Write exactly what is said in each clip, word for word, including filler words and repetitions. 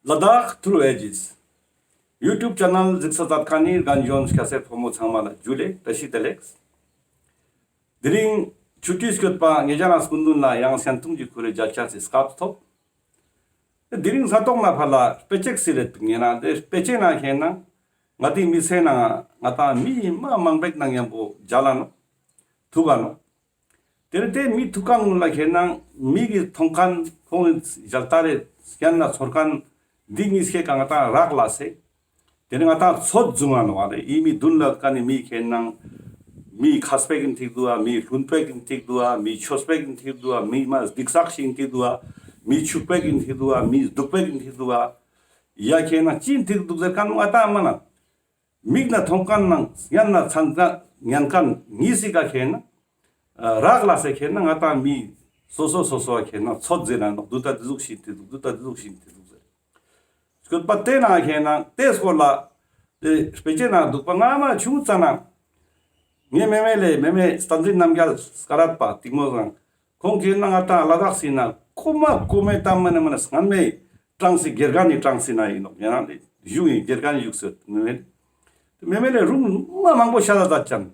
ལ་དྭགས་ཐྲུ་ཨེ་ཇིས་ཡུ་ཊུབ་ཆེ་ནལ་གཟིགས་ས་མཛད་མཁན་ནི་རྒན་གཞོན་སྐྱ་སེར་ཕོ་མོ་ཚང་མ་ལ་ཇུ་ལེ་བཀྲ་ཤིས་བདེ་ལེགས། དེ་རིང་ཆུ་ཊི་སྐྱོད་པ་ཉེ་ཞ་ན་སྐུ་མདུན་ལ་ཡང་སྙན་ཐུང་གི་ཁུར་རེ་མཇལ་ཆ་སི་སྐབས་ཐོབ། དེ་རིང་ས་ཐོག་ན་ཕར་ལ་དཔེ་ཆ་ཞིག་སི་ལེ་དུག་ཉེ་ན་དེ་དཔེ་ཆའི་ནང་ཁེ་ན་ང་ཏི་མི་ཚེ་ན་ང་ཏང་མི་མ་མང་པོ་ཞིག་ན་མཉམ་པོ་མཇལ་ལ་ནོག་ཐུག་ག་ནོག་དེ་ནེ་དེ་མི་ཐུག་མཁན་ལ་ཁེ་ན་མི་གི་མཐོང་མཁན་ཁོང་གི་མཇལ་ལྟ་རེ་སྙན་ན་ཚོར་མཁན་འདི་གཉིས་ཀའི་ཀ་ང་ཏང་རག་ལས་སེ། དེ་ནེ་ང་ཏང་ཚོད་བཟུང་ང་ནོག་ཨ་རེ། ཨི་མི་མདུན་ལ་ཀ་ནེ་མི་ཁེ་ན་མི་མཁས་པོ་ཞིག་ཐིག་དུག་ཨ། མི་བླུན་པོ་ཞིག་ཐིག་དུག་ཨ། མི་ཆོས་པོ་ཞིག་ཐིག་དུག་ཨ། མི་མ་སྡིག་བསགས་ཤིག་ཐིག་དུག་ཨ། མི་ཕྱུག་པོ་ཞིག་ཐིག་དུག་ཨ། མི་སྡུག་པོ་ཞིག་ཐིག་དུག་ཨ། ཡ་ཁེ་ན་ཅི་ཐིག་དུག་ཟེར་མཁན་ང་ཏང་མ་ན། མིག་ན་མཐོང་མཁན་ནང་སྙན་ན་ཚང་ཀ་ཉན་མཁན་གཉིས་སི་ཀ་ཁེ་ན་རག་ལས་སེ་ཁེ་ན་ང་ཏང་མི་སོ་སོ་སོ་སོ་ཁེ་ན་ཚོད་ཟེར་ན་ནོག་དུ་ད་དེ་ཟུག་ཤིག་ཐིག་དུག་དུ་ད་དེ་ཟུག་ཤིག་ཐིག་དུག་ཟེར། སྐྱོད་པ་དེ་ན་ཁེ་ན་དེ་སྐོར་ལ་དེ་དཔེ་ཆའི་ནང་དུག་པ་ང་མ་ཆུང་ཙ་ན་ངའི་མེ་མེ་ལེ་མེ་མེ་བསྟན་འཛིན་རྣམ་རྒྱལ་སྐ་རད་པ་ཏིང་མོ་སང་ཁོང་ཁེ་ན་ང་ཏང་ལ་དྭགས་སི་ན་ཁོ་མ་ཁོ་མེ་ཏམ་མ་ནེ་མ་ནེ་སྔན་མེ་ཀྲང་སི་དགེ་རྒན་ནི་ཀྲང་སི་ན་ཨིན་ནོག་ཉེ་ན་ལེ་བཞུགས་ཨིན་དགེ་རྒན་བཞུགས་སེ་མེ་མེ་ལེ་མེ་མེ་ལེ་རུང་མ་མང་པོ་ཤད་ད་ད་ཅན་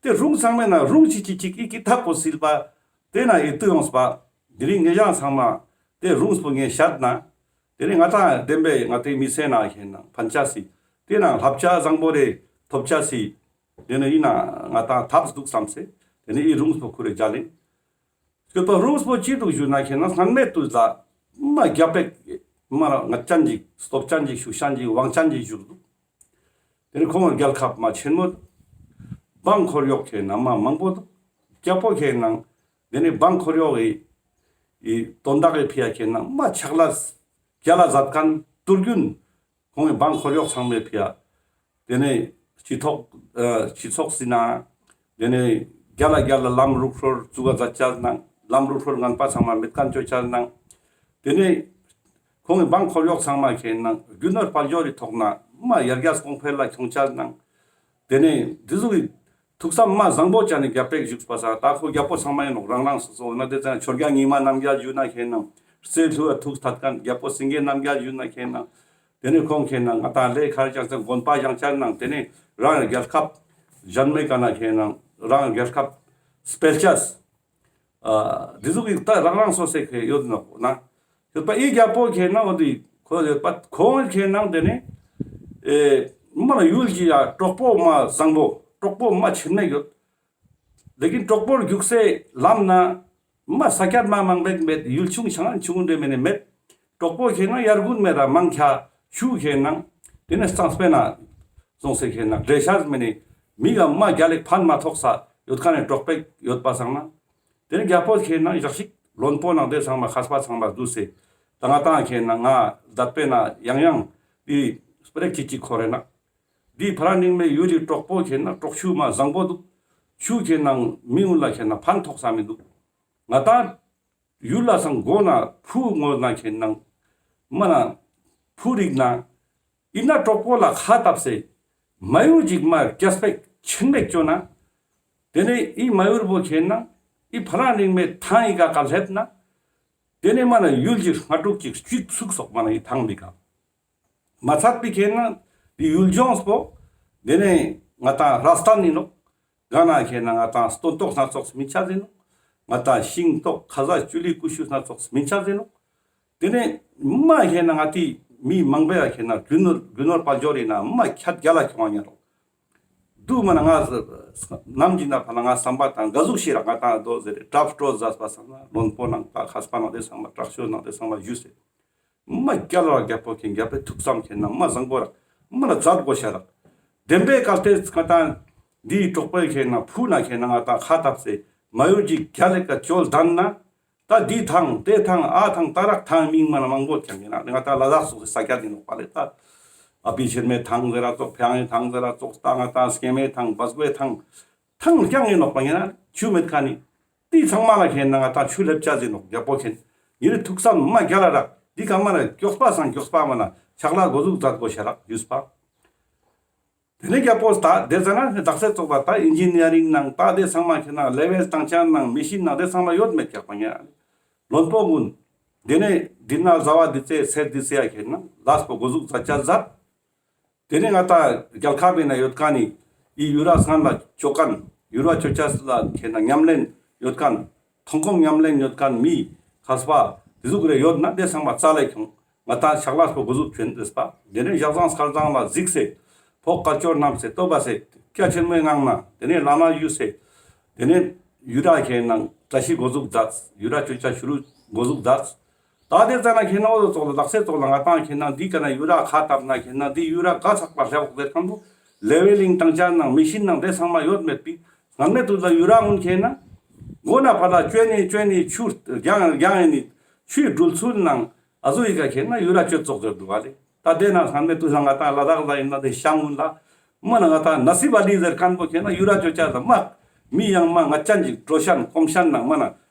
དེ་རུང་ཚང་མེ་ན་རུང་ཅིག་ཅིག་ཅིག་ཨི་ཀི་ཐག་པོ་སིལ་པ་དེ་ན་ཨི་ཏུ་ཡོངས་པ་དེ་རིང་ངེ་ཞང་ཚང་མ་དེ་རུང་སྤོ་ངེ་ཤད་ན། དེ་ནེ་ང་ཏང་བདེན་པའི་ང་ཏི་མི་ཚེ་ན་ཁེ་ན་ཕན་ཆ་སི། དེ་ན་བསླབ་བྱ་བཟང་པོ་རེ་ཐོབ་ཆ་སི། དེ་ནེ་ཨིན་ན་ང་ཏང་ཐབས་དུག་བསམ་སེ། དེ་ནེ་ཨི་རུང་སྤོ་ཁུར་རེ་མཇལ་ལེ། སྐྱོད་པ་རུང་སྤོ་ཅི་དུག་ཞུ་ན་ཁེ་ན་སྔན་མེ་དུས་ལ་མ་རྒྱལ་པོ་ཞིག་མ་ངད་ཅན་ཞིག་སྟོབས་ཅན་ཞིག་ཤུགས་ཅན་ཞིག་དབང་ཅན་ཞིག་བཞུགས་དུག་དེ་ནེ་ཁོང་རྒྱལ་ཁབ་མ་ཆེན་མོ་དུག་འབངས་འཁོར་གཡོག་ཁེ་ན་མ་མང་པོ་དུག་རྒྱལ་པོ་ཁེ་ན་དེ་ནེ་འབངས་འཁོར་གཡོག་གི་ཨི་དོན་དག་གི་ཕི་ཡ་ཁེ་ན་མ་ཕྱག་ལས་རྒྱལ་ལ་མཛད་མཁན་དུར་རྒྱུན་ཁོང་གི་འབངས་འཁོར་གཡོག་ཚང་མའི་ཕི་ཡ། དེ་ནེ་སྤྱི་ཚོགས་ཨ་སྤྱི་ཚོགས་སི་ན། དེ་ནེ་རྒྱལ་ལ་རྒྱལ་ལ་ལམ་རུག་ཧྲོལ་བཙུགས་ཀ་མཛད་ཅ་ནང་ལམ་རུག་ཧྲོལ་ངན་པ་ཚང་མ་མེད་མཁན་ཅོ་ཅ་ནང་། དེ་ནེ་ཁོང་གི་འབངས་འཁོར་གཡོག་ཚང་མ་ཁེ་ན་རྒྱུ་ནོར་དཔལ་འབྱོར་རི་ཐོག་ན་མ་ཡར་རྒྱས་གོང་འཕེལ་ལ་ཁྱོང་ཅ་ནང་། དེ་ནེ་དེ་ཟུག་གི་ཐུགས་བསམ་མ་བཟང་པོ་ཅན་ནི་རྒྱལ་པོ་ཞིག་བཞུགས་པ་སང་ད་ཁོ་རྒྱལ་པོ་ཚང་མ་ཨིན་ནོག་རང་རང་སོ་སོ་ན་དེ་ཙང་ཆོས་རྒྱལ་རྙིང་མ་རྣམ་རྒྱལ་ཞུ་ན་ཁེ་ན་རྩེ་ལྷུ་བ་ཐུགས་ཐད་མཁན་རྒྱལ་པོ་སེང་གེ་རྣམ་རྒྱལ་ཞུ་ན་ཁེ་ན། དེ་ནེ་ཁོང་ཁེ་ན་ང་ཏང་ལས་ཁར་ཅང་ཙང་དགོན་པ་ཡང་ཅར་ནང་དེ་ནེ་རང་རྒྱལ་ཁབ་གཞན་མེ་ཀ་ན་ཁེ་ན་རང་རྒྱལ་ཁབ་སྤེལ་ཅས། ཨ་དེ་ཟུག་གི་ད་རང་རང་སོ་སོའི་ཁེ་ཡོད་ནོག་ན། ཡོད་པ་ཨི་རྒྱལ་པོ་ཁེ་ན་འོ་དེ་ཁོ་ཡོད་པ་ཁོང་ཁེ་ན་དེ་ནེ་ཨེ་མ་ན་ཡུལ་གྱི་ཡ་གྲོགས་པོ་མ་བཟང་པོ་གྲོགས་པོ་མ་ཆེན་མེ་ཡོད། ལེ་ཀིན་གྲོགས་པོར་རྒྱུགས་སེ་ལམ་ན་མ་ས་ཀྱད་མ་མང་པོ་མེད། ཡུལ་ཆུང་ཆང་ཆུང་འདྲེ་མེ་ནེ་མེད། གྲོགས་པོ་ཁེ་ན་ཡར་རྒུན་མེ་ར་མང་ཁྱ་ཆུ་ཁེ་ན་དེ་ནེ་གཙང་སྤེ་ན་སོང་སེ་ཁེ་ན་འདྲེ་ཤ་མེ་ནེ་མི་ག་མ་རྒྱལ་ལེགས་ཕན་མ་ཐོགས་ས་ཡོད་ཁན་ནི་གྲོགས་པོ་ཡོད་པ་སང་ན། དེ་ནེ་རྒྱལ་པོ་ཁེ་ན་ཞག་ཞིག་བློན་པོ་ནང་དེ་ཚང་མ་མཁས་པ་ཚང་མ་བསྡུས་སེ་ད་ང་ཏང་ཁེ་ན་ང་དད་པེ་ན་ཡང་ཡང་དེ་སྤེ་ར་ཅིག་ཅིག་ཁོ་རེ་ན། འདི་ཕ་ར་ནིང་མེ་ཡུལ་ལི་གྲོགས་པོ་ཁེ་ན་གྲོགས་ཆུ་མ་བཟང་པོ་དུག་ཆུ་ཁེ་ན་མི་གུན་ལ་ཁེ་ན་ཕན་ཐོགས་ས་མི་དུག་ང་ཏང་ཡུལ་ལ་སང་མགོ་ན་ཕུ་ངོ་ན་ཁེ་ན་མ་ན་ཕུ་རིག་ན་ཨིན་ན་གྲོགས་པོ་ལ་ཁ་བཏབ་སེ་མ་ཡུར་ཅིག་མ་རྒྱས་པེ་ཆེན་མེ་ཅོ་ན། དེ་ནེ་ཨི་མ་ཡུར་བོ་ཁེ་ན་ཨི་ཕ་ར་ནིང་མེ་ཐང་ཨི་ཀ་ཀ་ལེབ་ན། དེ་ནེ་མ་ན་ཡུལ་ཅིག་སྔ་དྲུག་ཅིག་ཅིག་ཚུགས་སོག་མ་ན་ཨི་ཐང་མི་ཀ་མ་ཚད་པའི་ཁེ་ན་དེ་ཡུལ་ལྗོངས་པོ་དེ་ནེ་ང་ཏང་ར་སྟན་ཨིན་ནོག་ག་ན་ཁེ་ན་ང་ཏང་སྟོན་ཐོག་སྣ་ཚོགས་སྨིན་ཆ་ཟེར་ནོག་ང་ཏང་ཤིང་ཐོག་ཁ་ཟས་ཅུ་ལི་ཀུ་ཤུ་སྣ་ཚོགས་སྨིན་ཆ་ཟེར་ནོག་དེ་ནེ་མ་ཁེ་ན་ང་ཏི་མི་མང་པོ་ཡ་ཁེ་ན་རྒྱུ་ནོར་རྒྱུ་ནོར་དཔལ་འབྱོར་ཨིན་ན་མ་ཁྱད་རྒྱ་ལ་ཁྱོང་ང་ཉན་རོག་དུ་མ་ན་ང་ནམ་གྱི་ན་ཕ་ན་ང་བསམ་པ་དང་ག་ཟུག་ཤེས་ར་ང་ཏང་དོ་ཟེར་གྲབས་སྤྲོད་མཛད་པ་སང་ན་བློན་པོ་ནང་ད་མཁས་པ་ནང་དེ་ཚང་མ་དྲག་ཤོས་ནང་དེ་ཚང་མ་ཞུས་སེ། མ་རྒྱལ་ལ་རྒྱལ་པོ་ཁེ་ན་རྒྱལ་པོའི་ཐུགས་བསམ་ཁེ་ན་མ་བཟང་པོ་ར་མ་ན་མཛད་དགོས་ཤ་ར། བདེན་པའི་གལ་ཏེ་ང་ཏང་འདིའི་གྲོགས་པོའི་ཁེ་ན་ཕུ་ན་ཁེ་ན་ང་ཏང་ཁ་བཏབ་སེ་མ་ཡུར་ཅིག་རྒྱལ་ལེགས་ཀ་ཅོལ་ལྡན་ན། ད་འདི་ཐང་དེ་ཐང་ཨ་ཐང་ད་རག་ཐང་མིང་མ་ན་མང་པོ་ཁྱང་ཡིན་ན་ང་ཏང་ལ་དྭགས་སོགས་སི་ས་ཆ་འདི་ནོག་པ་ལེ་ད། ཨ་པི་ཆེན་མེ་ཐང་ཟེར་ར་ཙོགས་ཕྱང་ངེ་ཐང་ཟེར་ར་ཙོགས་ད་ང་ཏང་སྐྱེ་མེ་ཐང་བས་གོའི་ཐང་། ཐང་རྐྱང་ཡིན་ནོག་པ་ཡིན་ན་ཆུ་མེད་ཁ་ནི། དེ་ཚང་མ་ལ་ཁེ་ན་ང་ཏང་ཆུ་ལེབ་ཆ་ཟིན་ནོག་རྒྱལ་པོ་ཁེ་ན། ཉེ་རི་ཐུགས་བསམ་མ་རྒྱལ་ལ་རག་འདི་ཀ་མ་ན་མགྱོགས་པ་སང་མགྱོགས་པ་མ་ན་ཕྱག་ལ་འགོ་འཛུགས་མཛད་དགོས་ཤ་རག་ཡུས་པ། དེ་ནེ་རྒྱལ་པོ་ད་དེ་ཟ་ན་དག་ས་ཙོགས་པ་ད་ཨིན་ཇི་ནི་ཡ་རིང་ནང་ད་དེ་ཚང་མ་ཁེ་ན་ལེ་ཝེལ་བཏང་ཆ་ནང་མི་ཤིན་ནང་དེ་ཚང་མ་ཡོད་མེད་ཀྱག་པ་ཉེ་ར་ལེ། བློན་པོ་གུན། དེ་ནས་འདི་ན་ཟླ་བ་འདི་ཚེ་ཚེས་འདི་ཚེ་ཡ་ཁེ་ན་ལས་པོ་འགོ་འཛུགས་མཛད་ཅེས་མཛད། དེ་ནས་ང་ཏང་རྒྱལ་ཁབ་ཡིན་ན་ཡོད་མཁན་ནི་ཡི་ཡུ་ར་སྔན་ལ་ཅོ་མཁན་ཡུ་ར་ཅོ་ཅེས་ལ་ཁེ་ན་ཉམས་ལེན་ཡོད་མཁན་མཐོང་སྒོམ་ཉམས་ལེན་ཡོད་མཁན་མི་མཁས་པ་དེ་ཟུག་རེ་ཡོད་ན་དེ་ཚང་མ་རྩ་ལས་ཁྱོང་། ང་ཏང་ཕྱག་ལས་པོ་འགོ་འཛུགས་བྱོན་ཏེ་ཟེར་པ། དེ་ནས་ཞག་བཟང་སྐལ་བཟང་ལ་གཟིགས་སེ་ཕོག་དཀར་ཕྱོགས་རྣམས་སེ་བསྟོད་པ་སེ་སྐྱ་ཆེན་མོའི་ངང་ན་དེ་ནས་བླ་མ་ཡུལ་སེ་དེ་ནས་ཡུ་ར་ཁེ་ན་བཀྲ་ཤིས་འགོ་འཛུགས་མཛད། ཡུ་ར་ཅོ་ཅེས་ཞུ་རུ་འགོ་འཛུགས་མཛད། ད་དེ་ཙ་ན་ཁེ་ན་འོ་ཙོགས་ལ་དག་ས་ཙོགས་ལ་ང་ཏང་ཁེ་ན་འདི་ཀ་ན་ཡུ་ར་ཁ་བཏབ་ན་ཁེ་ན་འདི་ཡུ་ར་ག་ཚགས་པ་ལེབ་བོག་ཟེར་མཁན་པོ་ལེ་ཝེ་ལིང་བཏང་ཅེས་ནང་མི་ཤིན་ནང་དེ་ཚང་མ་ཡོད་མེད་པའི་སྔན་མའི་དུས་ལ་ཡུ་ར་གུན་ཁེ་ན་མགོ་ན་ཕར་ལ་བཅོས་ནི་བཅོས་ནི་ཆུ་རྒྱང་རྒྱང་ཡིན་ནི་ཆུའི་སྦྲུལ་ཚུལ་ནང་ཨ་ཟུ་ཡི་ག་ཁེ་ན་ཡུ་ར་ཅོ་ཙོགས་ཟེར་འདུག་ག་ལེ། ད་དེ་ན་སྔན་མའི་དུས་ལ་ང་ཏང་ལ་དྭགས་ལ་ཡིན་ན་དེ་ཤང་གུན་ལ་མ་ན་ང་ཏང་ན་སི་བ་ལི་ཟེར་མཁན་པོ་ཁེ་ན་ཡུ་ར་ཅོ་ཅེས་ལ་མ་མི་ཡང་མ་ང་ཅན་ཅིག་གྲོ་ཤན་གོམ་ཤན་ནང་མ་ན་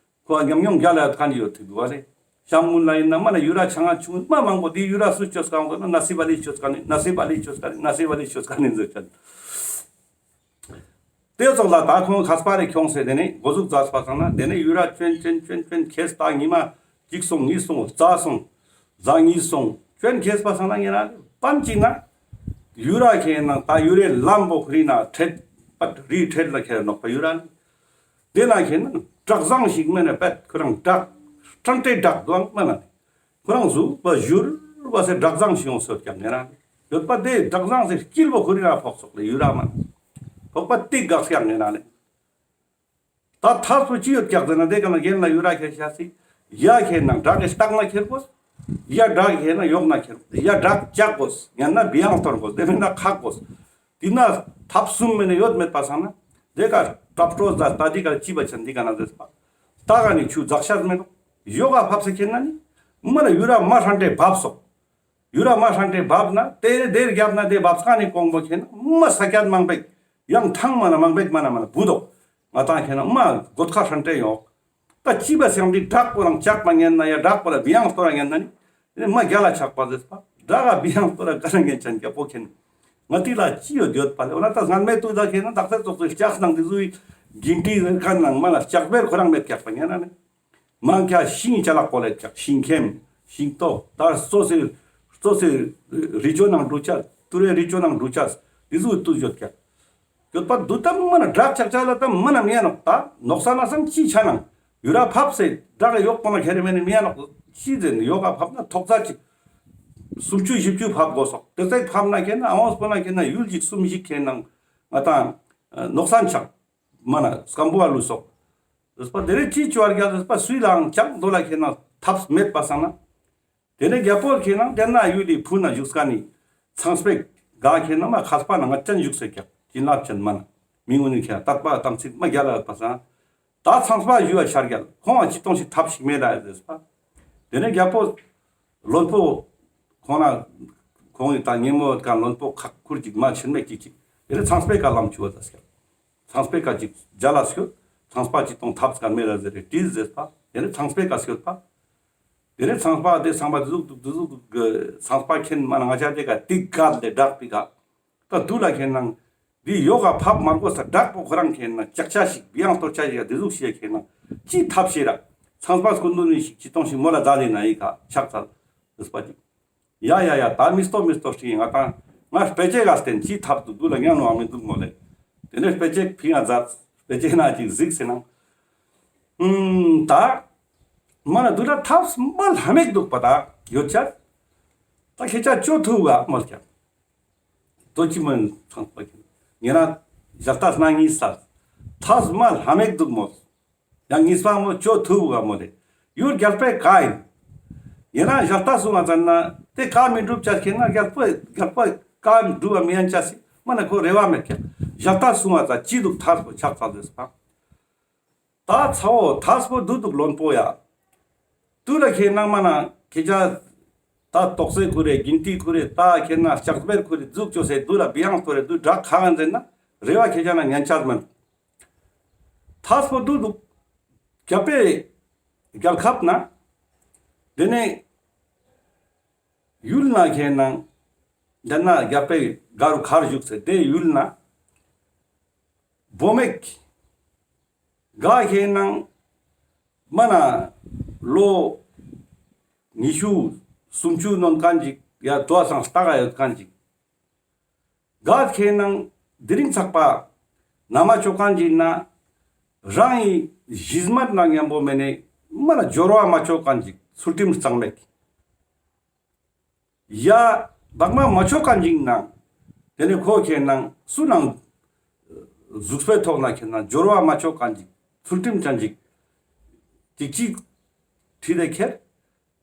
ཁོ་ཉམས་མྱོང་རྒྱལ་ལ་ཡོད་མཁན་ཅིག་ཡོད་ཐུབ་འདུག་ག་ལེ། ཤང་གུན་ལ་ཡིན་ན་མ་ན་ཡུ་ར་ཆང་ང་ཆུང་མ་མང་པོ་དེ་ཡུ་ར་སུ་ཅོས་མཁན་པོ་ན་ན་སི་བ་ལི་ཅོས་མཁན་ནི་ན་སི་བ་ལི་ཅོས་མཁན་ནི་ན་སི་བ་ལི་ཅོས་མཁན་ནི་ཟེར་ཅན། དེ་ཙོགས་ལ་ད་ཁོང་མཁས་པ་རེ་ཁྱོངས་སེ་དེ་ནས་འགོ་འཛུགས་མཛད་པ་སང་ན་དེ་ནས་ཡུ་ར་བཅོན་བཅོན་བཅོན་བཅོན་ཁེས་ད་ཉི་མ་གཅིག་སོང་གཉིས་སོང་རྩ་སོང་གཟའ་གཉིས་སོང་བཅོན་ཁེས་པ་སང་ན་ཉེ་རང་པན་གཅིག་ན་ཡུ་ར་ཁེ་ན་ད་ཡུ་རའི་ལམ་པོ་ཁུ་རི་ན་ཁྲེད་པ་རི་ཁྲེད་ལ་ཁེ་ནོག་པ་ཡུ་ར་ནི་དེ་ན་ཁེ་ན་བྲག་བཟང་ཞིག་མེད་ན་པད་ཁོ་རང་བྲག་ཁྲང་ཏེ་བྲག་དུའང་མ་ན་ཁོ་རང་ཟུ་བ་བཞུར་བ་སེ་བྲག་བཟང་ཞིག་ཡོང་སོད་ཀྱང་ཉེ་རང་ཡོད་པ་དེ་བྲག་བཟང་སེ་དཀྱིལ་པོ་ཁུ་རི་ན་ཕོག་སོག་ལེ་ཡུ་ར་མ་ན་ཕོག་པ་ཏིག་གག་ཀྱང་ཉེ་རང་ལེ། ད་ཐབས་སུ་ཅི་ཡོད་ཀྱག་ཟེར་ན་དེ་ག་ན་རྒན་ལ་ཡུ་ར་ཁྱེར་ཤ་སི་ཡ་ཁྱེར་ན་བྲག་གི་ལྟག་ན་ཁྱེར་དགོས། ཡ་བྲག་ཁྱེར་ན་ཡོག་ན་ཁྱེར་དགོས། ཡ་བྲག་བཅག་དགོས་ཡང་ན་བི་ཡང་གཏོར་དགོས་དེ་མིན་ན་ཁག་དགོས། དེ་ན་ཐབས་གསུམ་མེད་ན་ཡོད་མེད་པ་སང་ན་དེ་ག་གྲབ་སྤྲོ་ཟ་ད་དེ་ག་ཅི་བ་ཆེན་དེ་ག་ན་ཟེར་པ། ད་ག་ནི་ཆུ་འཛག་ཤ་མེད་ནོ། ཡོག་ག་ཕབ་སེ་ཁྱེར་ན་ནི་མ་ན་ཡུ་ར་མ་ཧྲན་ཏེ་བབས་སོག་ཡུ་ར་མ་ཧྲན་ཏེ་བབ་ན་དེ་དེར་རྒྱབ་ན་དེ་བབ་ས་ནི་གོང་པོ་ཁེ་ན་མ་ས་ཀྱད་མང་པེག་ཡང་ཐང་མ་ན་མང་པེག་མ་ན་མ་ན་བུ་དོག་ང་ཏང་ཁེ་ན་མ་གོད་ཁ་ཧྲན་ཏེ་ཡོང་། ད་ཅི་བ་སེང་དེ་བྲག་པོ་རང་ལྕགས་པ་ཉན་ན་ཡ་བྲག་པོ་ལ་བི་ཡང་སྟོར་ར་ཉན་ན་ནི་དེ་མ་རྒྱ་ལ་ཆགས་པ་ཟེར་པ་བྲག་ག་བི་ཡང་སྟོར་ར་ག་ར་ཉན་ཅན་རྒྱ་པོ་ཁེ་ན་ང་ཏི་ལ་ཅི་ཡོད་ཡོད་པ་ལེ། འོ་ན་ད་སྔན་མེད་དུ་ད་ཁེ་ན་དག་ས་ཙོགས་ཙོགས་ལྕགས་ནང་དེ་ཟུའི་གིན་ཏི་ཟེར་ཁན་ནང་མ་ལ་ལྕགས་བེར་ཁོ་རང་མེད་ཀྱག་པ་ཉན་ན་ནི། མང་ཁྱ་ཤིང་ཅ་ལག་པོ་ལེ་ཀྱག་ཤིང་ཁེམ་ཤིང་ཏོག་ད་གཙོ་སེ་གཙོ་སེ་རི་ཅོ་ནང་འགྲུ་ཆ་ཏུ་རེ་རི་ཅོ་ནང་འགྲུ་ཆ་དེ་ཟུ་ཏུ་ཡོད་ཀྱག་ཡོད་པ་དུ་ད་མ་ན་བྲག་ཆག་ཆ་ལ་ད་མ་ན་མི་ཡ་ནོག་ད་ནོག་ས་ན་སམ་ཅི་ཆ་ནང་ཡུ་ར་ཕབ་སེ་བྲག་ཡོག་པོ་ན་ཁེ་རེ་མེ་ནི་མི་ཡ་ནོག་ཅི་ཟེར་ནི་ཡོག་ག་ཕབ་ན་ཐོག་ཚ་ཅིག་སུམ་ཅུ་བཞི་བཅུ་ཕབ་དགོས་སོག་དེ་ཚེ་ཕབ་ན་ཁེ་ན་ཨ་འོང་སྤོ་ན་ཁེ་ན་ཡུལ་ཅིག་སུམ་ཞིག་ཁེ་ནང་ང་ད་ནོག་ས་ཆག་མ་ན་སྐམ་པོ་ཨ་ལུ་སོག་ཟེར་པ་དེ་རེ་ཅི་ཅོ་བར་རྒྱ་ཟེར་པ་སུའི་ལའང་ཅང་དོ་ལ་ཁེ་ན་ཐབས་མེད་པ་སང་ན། དེ་ནས་རྒྱ་པོ་ཁེ་ན་དེ་ན་ཡུལ་ལི་ཕུ་ན་བཞུགས་ཀ་ནི་ཚངས་པའི་ག་ཁེ་ན་མ་ཁས་པ་ན་ང་ཅན་བཞུགས་སེ་ཀྱག་ཅིན་ལབ་ཅན་མ་ན་མི་ངོ་ནི་ཁེ་ན་དད་པ་དམ་ཚིག་མ་རྒྱ་ལ་ཡོད་པ་སང་ད་ཚངས་པ་ཞུ་བ་ཤར་རྒྱལ་ཁོང་ང་ཅི་གཏོང་ཞིག་ཐབས་ཤིག་མེད་ད་ཟེར་པ། དེ་ནས་རྒྱ་པོ་བློན་པོ་ཁོང་ན་ཁོང་ངི་ད་ཉེ་མོ་ཡོད་ཀ་བློན་པོ་ཁག་ཁུར་ཅིག་མ་ཆེན་མེད་ཅིག་ཅིག་དེ་ནས་ཚངས་པའི་ཀ་ལམ་ཆུ་བ་ད་སྐྱབས། ཚངས་པའི་ཀ་ཅིག་རྒྱ་ལ་སྐྱོད། ཚངས་པ་ཅི་གཏོང་ཐབས་ཀ་མེད་ལ་ཟེར་རེ་དྲིས་ཟེར་པ། དེ་ནས་ཚངས་པའི་ཀ་སྐྱོད་པ། དེ་ནས་ཚངས་པ་དེ་ཚངས་པ་དེ་ཟུག་དེ་ཟུག་ཚངས་པ་མཁྱེན་མ་ན་ང་ཅག་དེ་ཀ་ཏིག་ག་ལེ་བྲག་པི་ཀ་ད་དུ་ལ་ཁེ་ན་འདི་ཡོག་ག་ཕབ་མར་གོ་ས་བྲག་པོ་ཁོ་རང་ཁེ་ན་ལྕགས་ཆ་ཞིག་བི་ཡང་གཏོར་ཆ་ཞིག་དེ་ཟུག་ཤེས་ཁེ་ན་ཅི་ཐབས་ཤེས་ར་ཚངས་པ་སྐུ་མདུན་ནི་ཞིག་ཅི་གཏོང་ཞིག་མོ་ལ་ཛ་ལི་ན་ཡི་ཀ་ཕྱག་འཚལ་ཟེར་པ་ཅིག་ཡ་ཡ་ཡ་ད་མི་སྟོ་མི་སྟོ་ཤིང་ང་ད་ང་སྤེ་ཆེ་ག་བསྟན་ཅི་ཐབས་དུ་དུ་ལ་ཉན་ནོ་མི་འདུག་མོ་ལེ། དེ་ནས་སྤེ་ཆེ་ཕི་ང་ཛ་སྤེ་ཆེ་ན་ཅིག་གཟིགས་ཟེར་ན། ཨུམ་ད་མ་ན་དུ་ལ་ཐབས་མ་ལྷ་མེད་འདུག་པ་ད་ཡོད་ཆ། ད་ཁྱེད་ཅག་ཅོ་ཐུབ་ག་མོལ་ཀྱང་། དོ་ཅི་མོན་ཚང་པ་ཀྱང་ཉེ་རང་ཞག་ད་སྣང་ངི་ས་ཐབས་མ་ལྷ་མེད་འདུག་མོལ། ཡང་གཉིས་པ་མོ་ཅོ་ཐུབ་ག་མོ་ལེ། ཡུལ་རྒྱལ་པོའི་ཀ་ཡིན། ཡིན་ན་ཞག་ད་སུང་ང་ཙན་ན་དེ་ཀ་མི་འགྲུབ་ཅར་ཁེ་ན་རྒྱལ་པོ་རྒྱལ་པོའི་ཀ་འགྲུབ་བ་མི་ཡན་ཅ་སི་མ་ན་ཁོ་རེ་བ་མེད་ཀྱང་ཞག་ད་སུང་ང་ཙ་ཅི་འདུག་ཐབས་པོ་ཆགས་ཚར་ཟེར་པ། ད་ཚ་བོ་ཐབས་པོ་འདུག་འདུག་བློན་པོ་ཡ། དུ་ལ་ཁེ་ན་མ་ན་ཁེ་ཅ་ད་ཏོག་སེ་ཁུ་རེ་གིན་ཏི་ཁུ་རེ་ད་ཁེ་ན་ལྕགས་བེར་ཁུ་རེ་འཛུགས་ཅོ་སེ་དུ་ལ་བི་ཡང་ཐོ་རེ་དུ་བྲག་ཁ་ང་ཟེར་ན་རེ་བ་ཁེ་ཅ་ན་ཉན་ཆ་མེད། ཐབས་པོ་འདུག་འདུག་རྒྱལ་པོའི་རྒྱལ་ཁབ་ན་དེ་ནས་ཡུལ་ན་ཁེ་ན་དེ་ན་རྒྱལ་པོའི་ག་རུ་ཁར་བཞུགས་སེ་དེ་ཡུལ་ན་བོ་མེག་ག་ཁེ་ན་མ་ན་ལོ་ ཉི་ཤུ་སུམ་ཅུ་ནོན་ཁན་ཅིག་ཡ་དོ་སང་ལྟ་ག་ཡོད་ཁན་ཅིག་ག་ཁེ་ནང་དེ་རིང་ཚག་པ་ན་མ་ཆོག་ཁན་ཅིག་ན་རང་ངི་གཞི་མ་ན་མཉམ་པོ་མེ་ནེ་མ་ན་སྦྱོར་བ་མ་ཆོག་ཁན་ཅིག་ཚུལ་ཁྲིམས་གཙང་མེད་ཀི་ཡ་བག་མ་མ་ཆོག་ཁན་ཅིག་ན་དེ་ནེ་ཁོ་ཁེ་ནང་སུ་ནང་གཟུགས་པོའི་ཐོག་ན་ཁེ་ནང་སྦྱོར་བ་མ་ཆོག་ཁན་ཅིག་ཚུལ་ཁྲིམས་ཅན་ཅིག་ཅིག་ཅིག་ཁྲིད་དེ་ཁྱེར།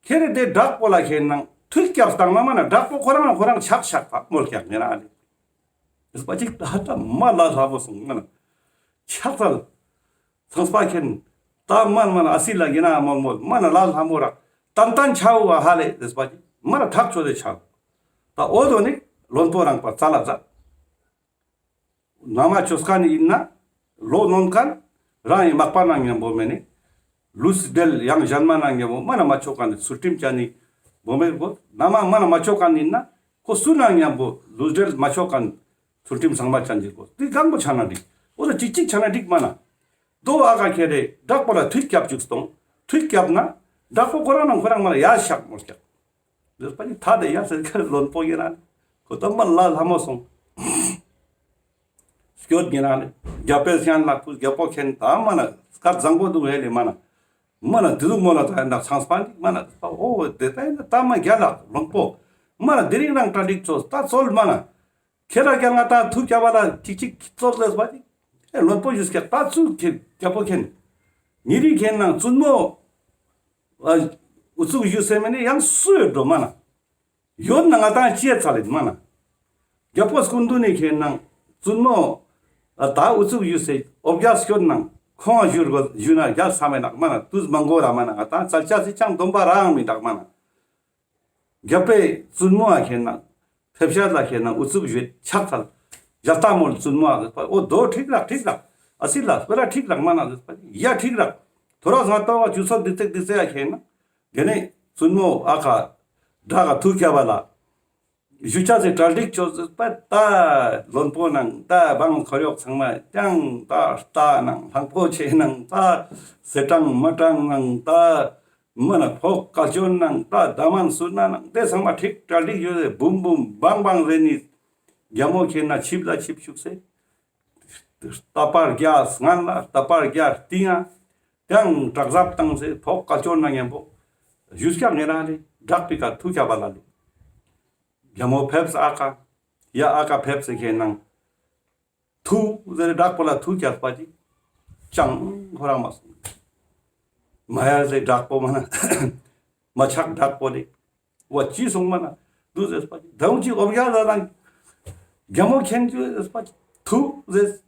ཁྱེར་དེ་བྲག་པོ་ལ་ཁེ་ནང་ཐུལ་སྐྱབས་བཏང་ན་མ་ན་བྲག་པོ་ཁོ་རང་ལ་ཁོ་རང་ཆག་ཆག་པ་མོལ་སྐྱག་ངེ་རང་ལེ། དེ་པ་ཅིག་ད་ད་མ་ལ་ལྷ་མོ་སོང་མ་ན་ཆག་ཚལ། ཚངས་པ་མཁྱེན། ད་མ་ན་མ་ན་ཨ་སི་ལ་ཡིན་ན་མོལ་མོལ་མ་ན་ལ་ལྷ་མོ་རག་ཏན་ཏན་ཆའོ་བ་ཧ་ལེ་དེ་པ་ཅིག་མ་ན་ཐག་ཆོད་དེ་ཆའོ། ད་འོ་དོ་ནི་བློན་པོ་རང་པ་ཙ་ལ་ཙ། ན་མ་ཆོག་ཁན་ཡིན་ན་ལོ་ནོན་ཁན་རང་ངི་མག་པ་ནང་མཉམ་པོ་མེ་ནེ་ལུས་འབྲེལ་ཡང་གཞན་མ་ནང་མཉམ་པོ་མ་ན་མ་ཆོག་ཁན་ནི་ཚུལ་ཁྲིམས་ཅན་ནི་བོ་མེ་གོ་ན་མ་མ་ན་མ་ཆོག་ཁན་ཡིན་ན་ཁོ་སུ་ནང་མཉམ་པོ་ལུས་འབྲེལ་མ་ཆོག་ཁན་ཚུལ་ཁྲིམས་ཚང་མ་ཅན་ཅིག་གོ་དེ་གང་པོ་ཆ་ན་འགྲིག་འོ་ད་ཅིག་ཅིག་ཆ་ན་འགྲིག་མ་ན་དོ་ཨ་ཀ་ཁེ་རེ་བྲག་པོ་ལ་ཐུལ་སྐྱབས་ཅིག་སྟོང་ཐུལ་སྐྱབས་ན་བྲག་པོ་ཁོ་རང་ནང་ཁོ་རང་མ་ན་ཡ་ཤག་མོལ་སྐྱག་དེ་པ་ནི་ཐ་དེ་ཡ་ཟེར་ཁ་བློན་པོ་ཡིན་ན་ཁོ་ད་མ་ལ་ལྷ་མོ་སོང་། སྐྱོད་ཡིན་ན་ལེ། རྒྱལ་པོའི་ཤན་ལག་ཕུ་རྒྱལ་པོ་མཁྱེན་ད་མ་ན་སྐད་བཟང་པོ་འདུག་ཧེ་ལེ་མ་ན། མ་ན་དེ་ཟུག་མོ་ལ་ད་ཡང་དག་ཚངས་པ་འདི་མ་ན་ཨོ་དེ་ད་ཡིན་ད་མ་རྒྱལ་ལགས་བློན་པོ། མ་ན་དེ་རིང་རང་གྲ་སྒྲིག་ཚོ་ད་ཚོལ་མ་ན། ཁྱེད་ར་རྒྱལ་ང་ད་ཐུག་རྒྱ་བ་ལ་ཅིག་ཅིག་ཚོལ་ལེ་སྤ་ཅིག་ཨེ་བློན་པོ་ཞུས་ཀྱག་ད་ཚུག་ཁྱེད་རྒྱལ་པོ་མཁྱེན། ཉེ་རིང་མཁྱེན་ནང་བཙུན་མོ་ཨ་ཨུ་ཚུགས་ཞུས་སེ་མེ་ནི་ཡང་སུ་ཡོད་འགྲོ་མ་ན། ཡོད་ན་ང་ཏང་ཅི་ཡ་ཚ་ལེ་མ་ན། རྒྱལ་པོ་སྐུ་མདུན་ནས་ཁེན་ནང་བཙུན་མོ་ཨ་ད་ཨུ་ཚུགས་ཡོད་སེ་འོ་བརྒྱལ་སྐྱོད་ནང་ཁོང་ཞུ་རྒོ་ཞུ་ན་རྒྱལ་ས་མེད་ནག་མ་ན་དུས་མང་གོ་ར་མ་ན་ང་ཏང་ཙལ་ཅ་སི་ཅང་སྡོམ་པ་རང་མི་འདག་མ་ན། རྒྱལ་པོའི་བཙུན་མོ་ཨ་ཁེན་ནང་ཕེབས་ཤ་ལ་ཁེན་ནང་ཨུ་ཚུགས་ཡོད་ཕྱག་འཚལ་རྒྱལ་ཏ་མོལ་བཙུན་མོ་ཨ་འོ་དོ་ཁྲིག་རག་ཁྲིག་རག་ཨ་སི་ལ་སྤེ་ར་ཁྲིག་རག་མ་ན་ཡ་ཁྲིག་རག་ཐོ་ར་ང་ཏང་བ་ཅུ་ཚོད་དི་ཙེག་དི་ཙེག་ཨ་ཁེན་ནང་དེ་ནས་བཙུན་མོ་ཨ་ཁ་བྲག་ག་ཐུག་ཁྱ་བ་ལ། ཞུ་ཅ་ཟེ་གྲ་སྒྲིག་ཆོས་ཟེར་པ་ད་བློན་པོ་ནང་ད་འབངས་འཁོར་གཡོག་ཚང་མ་ཀྱང་ད་རྟ་ནང་ལྷང་པོ་ཆེ་ནང་ད་སེ་ཀྲང་མ་ཀྲང་ནང་ད་མ་ན་ཕོག་བཀའ་བཅོལ་ནང་ད་ད་མན་སུར་ན་ནང་དེ་ཚང་མ་ཁྲིག་གྲ་སྒྲིག་ཡོད་ཟེ་བུམ་བུམ་བང་བང་ཟེ་ནི་རྒྱལ་མོ་ཁེན་ན་ཆིབ་ལ་ཆིབ་བཅུག་སེ་རྟ་པར་རྒྱ་སྔན་ལ་རྟ་པར་རྒྱ་རྟིང་ང་ཀྱང་དྲག་ཟབ་བཏང་སེ་ཕོག་བཀའ་བཅོལ་ན་མཉམ་པོ་ཞུས་ཀྱག་ངེ་རང་ལེ་བྲག་པི་ཀ་ཐུག་ཁྱ་བ་ལ་ལེ། རྒྱལ་མོ་ཕེབས་ཨ་ཀ། ཡ་ཨ་ཀ་ཕེབས་སེ་ཁེན་ནང་ཐུག་ཟེར་བྲག་པོ་ལ་ཐུག་རྒྱག་པ་ཅིག་ཅང་ཁོ་རང་མ་སོང་། མ་ཡ་ཟེར་བྲག་པོ་མ་ན་མ་ཆག་བྲག་པོ་ལེ། བ་ཅི་སོང་མ་ན་དུ་ཟེར་པ་ཅིག་དང་ཅིག་འོ་བརྒྱལ་ཟ་དང་རྒྱལ་མོ་མཁྱེན་ཅུ་ཟེར་པ་ཅིག་ཐུག་ཟེར།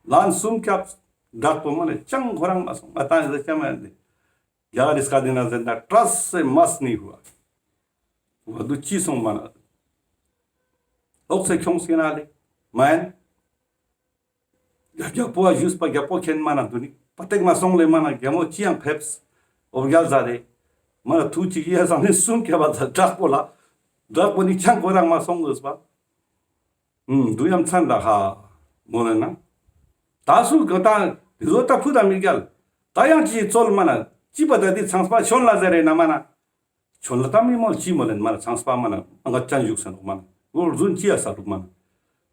ལན་གསུམ་སྐྱབས་བྲག་པོ་མ་ན་ཅང་ཁོ་རང་མ་སོང་ང་ཏང་ཟེར་ཅང་མ་ཡ་ཟེར། ཡ་རིས་ཀ་དེ་ན་ཟེར་ན་ཏྲ་སེ་མ་སི་ནི་ཧུ་བ། བ་དུ་ཅི་སོང་མ་ན། ལོག་སེ་ཁྱོངས་སེ་ན་ལེ། མ་ཡན། རྒྱལ་པོ་བ་ཞུས་པ་རྒྱལ་པོ་མཁྱེན་མ་ན་དུ་ནི་པ་ཏེག་མ་སོང་ལེ་མ་ན་རྒྱལ་མོ་ཅི་ཡང་ཕེབས། འོ་བརྒྱལ་ཟ་རེ། མ་ན་ཐུག་ཅིག་ཡ་ཟ་ནི་གསུམ་སྐྱབས་བ་ཟ་བྲག་པོ་ལ། བྲག་པོ་ནི་ཆང་ཁོ་རང་མ་སོང་ཟེར་པ། ཨུམ་དུ་ཡ་མཚན་ལ་ཧ། མོ་ལེ་ན། ད་སུ་ག་ད་དེ་ཟོ་ད་ཕུ་ད་མི་རྒྱལ། ད་ཡང་ཅི་ཚོལ་མ་ན་ཅི་པ་ད་དེ་ཚངས་པ་ཆོན་ལ་ཟེར་རེ་ན་མ་ན། ཆོན་ལ་ད་མི་མོལ་ཅི་མོལ་ལེན་མ་ན་ཚངས་པ་མ་ན་ཨ་ང་ཅན་བཞུགས་སེ་ནོག་མ་ན་ལོ་རྫུན་ཅི་ཡ་ས་རུག་མ་ན།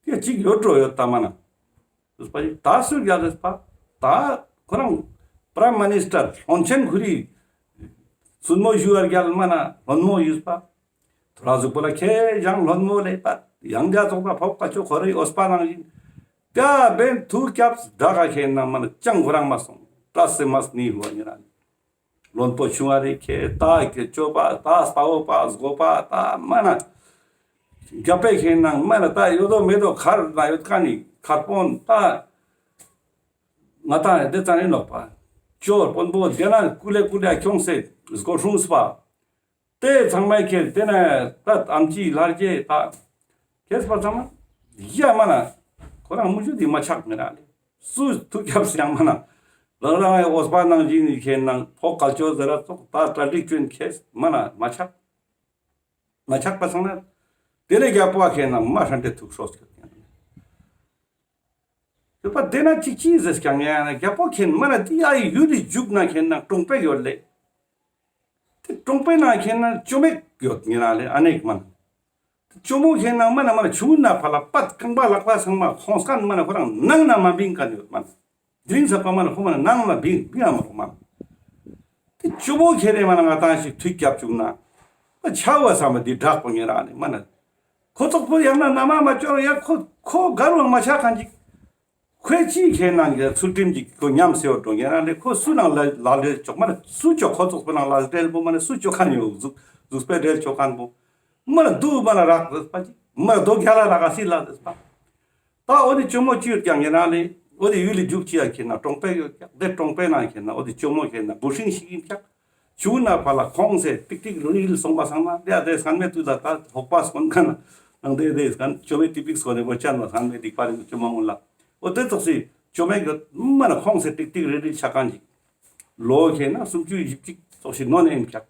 དེ་ཅིག་ཡོད་འགྲོ་ཡོད་ད་མ་ན། ཟེར་པ་ཅིག་ད་སུ་རྒྱལ་ཟེར་པ། ད་ཁོ་རང་པ་རའིམ་མི་ནིས་ཊར་བློན་ཆེན་ཁུ་རི་བཙུན་མོ་ཞུ་བར་རྒྱལ་མ་ན་བློན་མོ་ཡུས་པ། ཐོ་ར་ཟུག་པོ་ལ་ཁེ་ཡང་བློན་མོ་ལེ་པ། ཡང་རྒྱ་ཚོགས་པ་ཕོག་ཀ་ཆོ་ཁོ་རའི་འོས་པ་ནང་བཞིན། ཀྱ་བེན་ཐུག་སྐྱབས་དགྲ་ག་ཁེ་ན་མ་ན་ཅང་ཁོ་རང་མ་སོང་། ཏྲ་སེ་མ་སི་ནི་ཧུ་བ་ཉེ་རང་། བློན་པོ་ཆུང་བ་རེ་ཁེ་ད་ཁེ་ཅོ་པ་ད་སྤ་བོ་པ་སྒོ་པ་ད་མ་ན། རྒྱ་པེ་ཁེ་ནང་མ་ན་ད་ཡོད་དོ་མེད་དོ་མཁར་ན་ཡོད་ཁན་ནི་མཁར་དཔོན་ད། ང་ཏང་དེ་ཙ་ནི་ནོག་པ། ཅོར་དཔོན་པོ་དེ་ན་ཀུ་ལེ་ཀུ་ལེ་ཁྱོངས་སེ་སྒོ་སྲུངས་པ། དེ་ཚང་མའི་ཁེ་དེ་ན་ད་ཨམ་ཆི་ལྷར་གྱི་ད་ཁེས་པ་ཚང་མ་ཡ་མ་ན་ཁོ་རང་མུ་ཅུ་དེ་མ་ཆག་མེད་ར་ལེ། སུ་ཐུག་སྐྱབས་ཡང་མ་ན་རང་རང་ཨེ་འོས་པ་ནང་བཞིན་ནི་ཁེ་ནང་ཕོག་ཀ་ཅོ་ཟེར་ར་ཙོག་ད་གྲ་སྒྲིག་ཅོན་ཁེས་མ་ན་མ་ཆག་མ་ཆག་པ་སང་ན་དེ་ལས་རྒྱལ་པོ་ཁེ་ནང་མ་ཧྲན་ཏེ་ཐུག་ཧྲོ་སྐྱོད་ཡང་། ཡོད་པ་དེ་ན་ཅིག་ཅི་ཟེར་ཀྱང་ཡང་ན་རྒྱལ་པོ་མཁྱེན་མ་ན་དེ་ཨ་ཡི་ཡུལ་ལི་རྒྱུག་ན་མཁྱེན་ན་གྲོང་པེ་ཡོད་ལེ། ཏེ་གྲོང་པའི་ནང་ཁེན་ན་ཅོ་མེད་ཡོད་ཉེ་རང་ལེ་ཨ་ནེ་མན། ཅོ་མོ་ཁེན་ན་མ་ན་མ་ན་ཆུང་ན་ཕ་ལ་པད་རྐང་པ་ལག་པ་ཚང་མ་ཁོང་སྐན་མ་ན་ཁོ་རང་ནང་ན་མ་བིང་ཁན་ཡོད་མན། དེ་རིང་ས་པ་མ་ན་ཁོ་མ་ན་ནང་ན་བིང་བིང་ཨ་མ་ཁོ་མན། ཏེ་ཅོ་མོ་ཁེ་རེ་མ་ན་ང་ཏང་ཞིག་ཐུག་སྐྱབས་བཅུག་ན། ཨ་ཆ་བ་ས་མ་དེ་དྲག་པོ་ཉེ་རང་ནི་མ་ན། ཁོ་ཙོགས་པོ་ཡང་ན་ན་མ་མ་ཅོ་ཡ་ཁོ་ཁོ་གར་བ་མ་ཆ་ཁན་ཅིག་ཁོའི་ཅི་ཁེ་ནང་གི་ཚུལ་ཁྲིམས་ཀྱི་ཁོ་ཉམས་སེ་བ་འགྲོ་ཉེ་རང་ལེ་ཁོ་སུ་ནང་ལ་ལ་ལེ་ཅོག་མ་ན་སུ་ཅོག་ཁོ་ཙོགས་པོ་ནང་ལ་འབྲེལ་པོ་མ་ན་སུ་ཅོག་ཁན་ཡོད་ཟུག་ཟུག་པའི་འབྲེལ་ཅོག་ཁན་པོ། མ་ན་དུ་མ་ན་རག་ཟེར་པ་ཅིག་མ་ན་དོ་རྒྱ་ལ་རག་ཨ་སི་ལ་ཟེར་པ། ད་འོ་དེ་ཅོ་མོ་ཅི་ཡོད་ཀྱང་ཉེ་རང་ལེ་འོ་དེ་ཡུལ་ལི་རྒྱུག་ཅི་ཡ་ཁེ་ན་གྲོང་པའི་ཡོད་ཀྱག་དེ་གྲོང་པའི་ནང་ཁེ་ན་འོ་དེ་ཅོ་མོ་ཁེ་ན་བུ་ཤིང་ཞིག་ཡིན་ཀྱག་ཆུ་ན་ཕ་ལ་ཁོང་སེ་ཏིག་ཏིག་རིལ་རིལ་སོང་པ་སང་ན་དེ་ཨ་དེ་སང་མེ་དུ་ད་ད་ཧོག་པ་སོང་ཁ་ན་ནང་དེ་དེ་སང་ཅོ་མེ་ཏིག་ཏིག་སོང་ནེ་བོ་ཅན་ལ་སང་མེ་ཏིག་པ་རིང་ཅོ་མ་མུན་ལ་འོ་དེ་ཙོགས་སི་ཅོ་མེ་གི་མ་ན་ཁོང་སེ་ཏིག་ཏིག་རིལ་རིལ་ཆ་ཁན་ཅིག་ལོ་ཁེ་ན་སུམ་ཅུ་བཞི་བཅུ་ཙོགས་ཤིག་ནོ་ནེ་ཡིན་ཀྱག་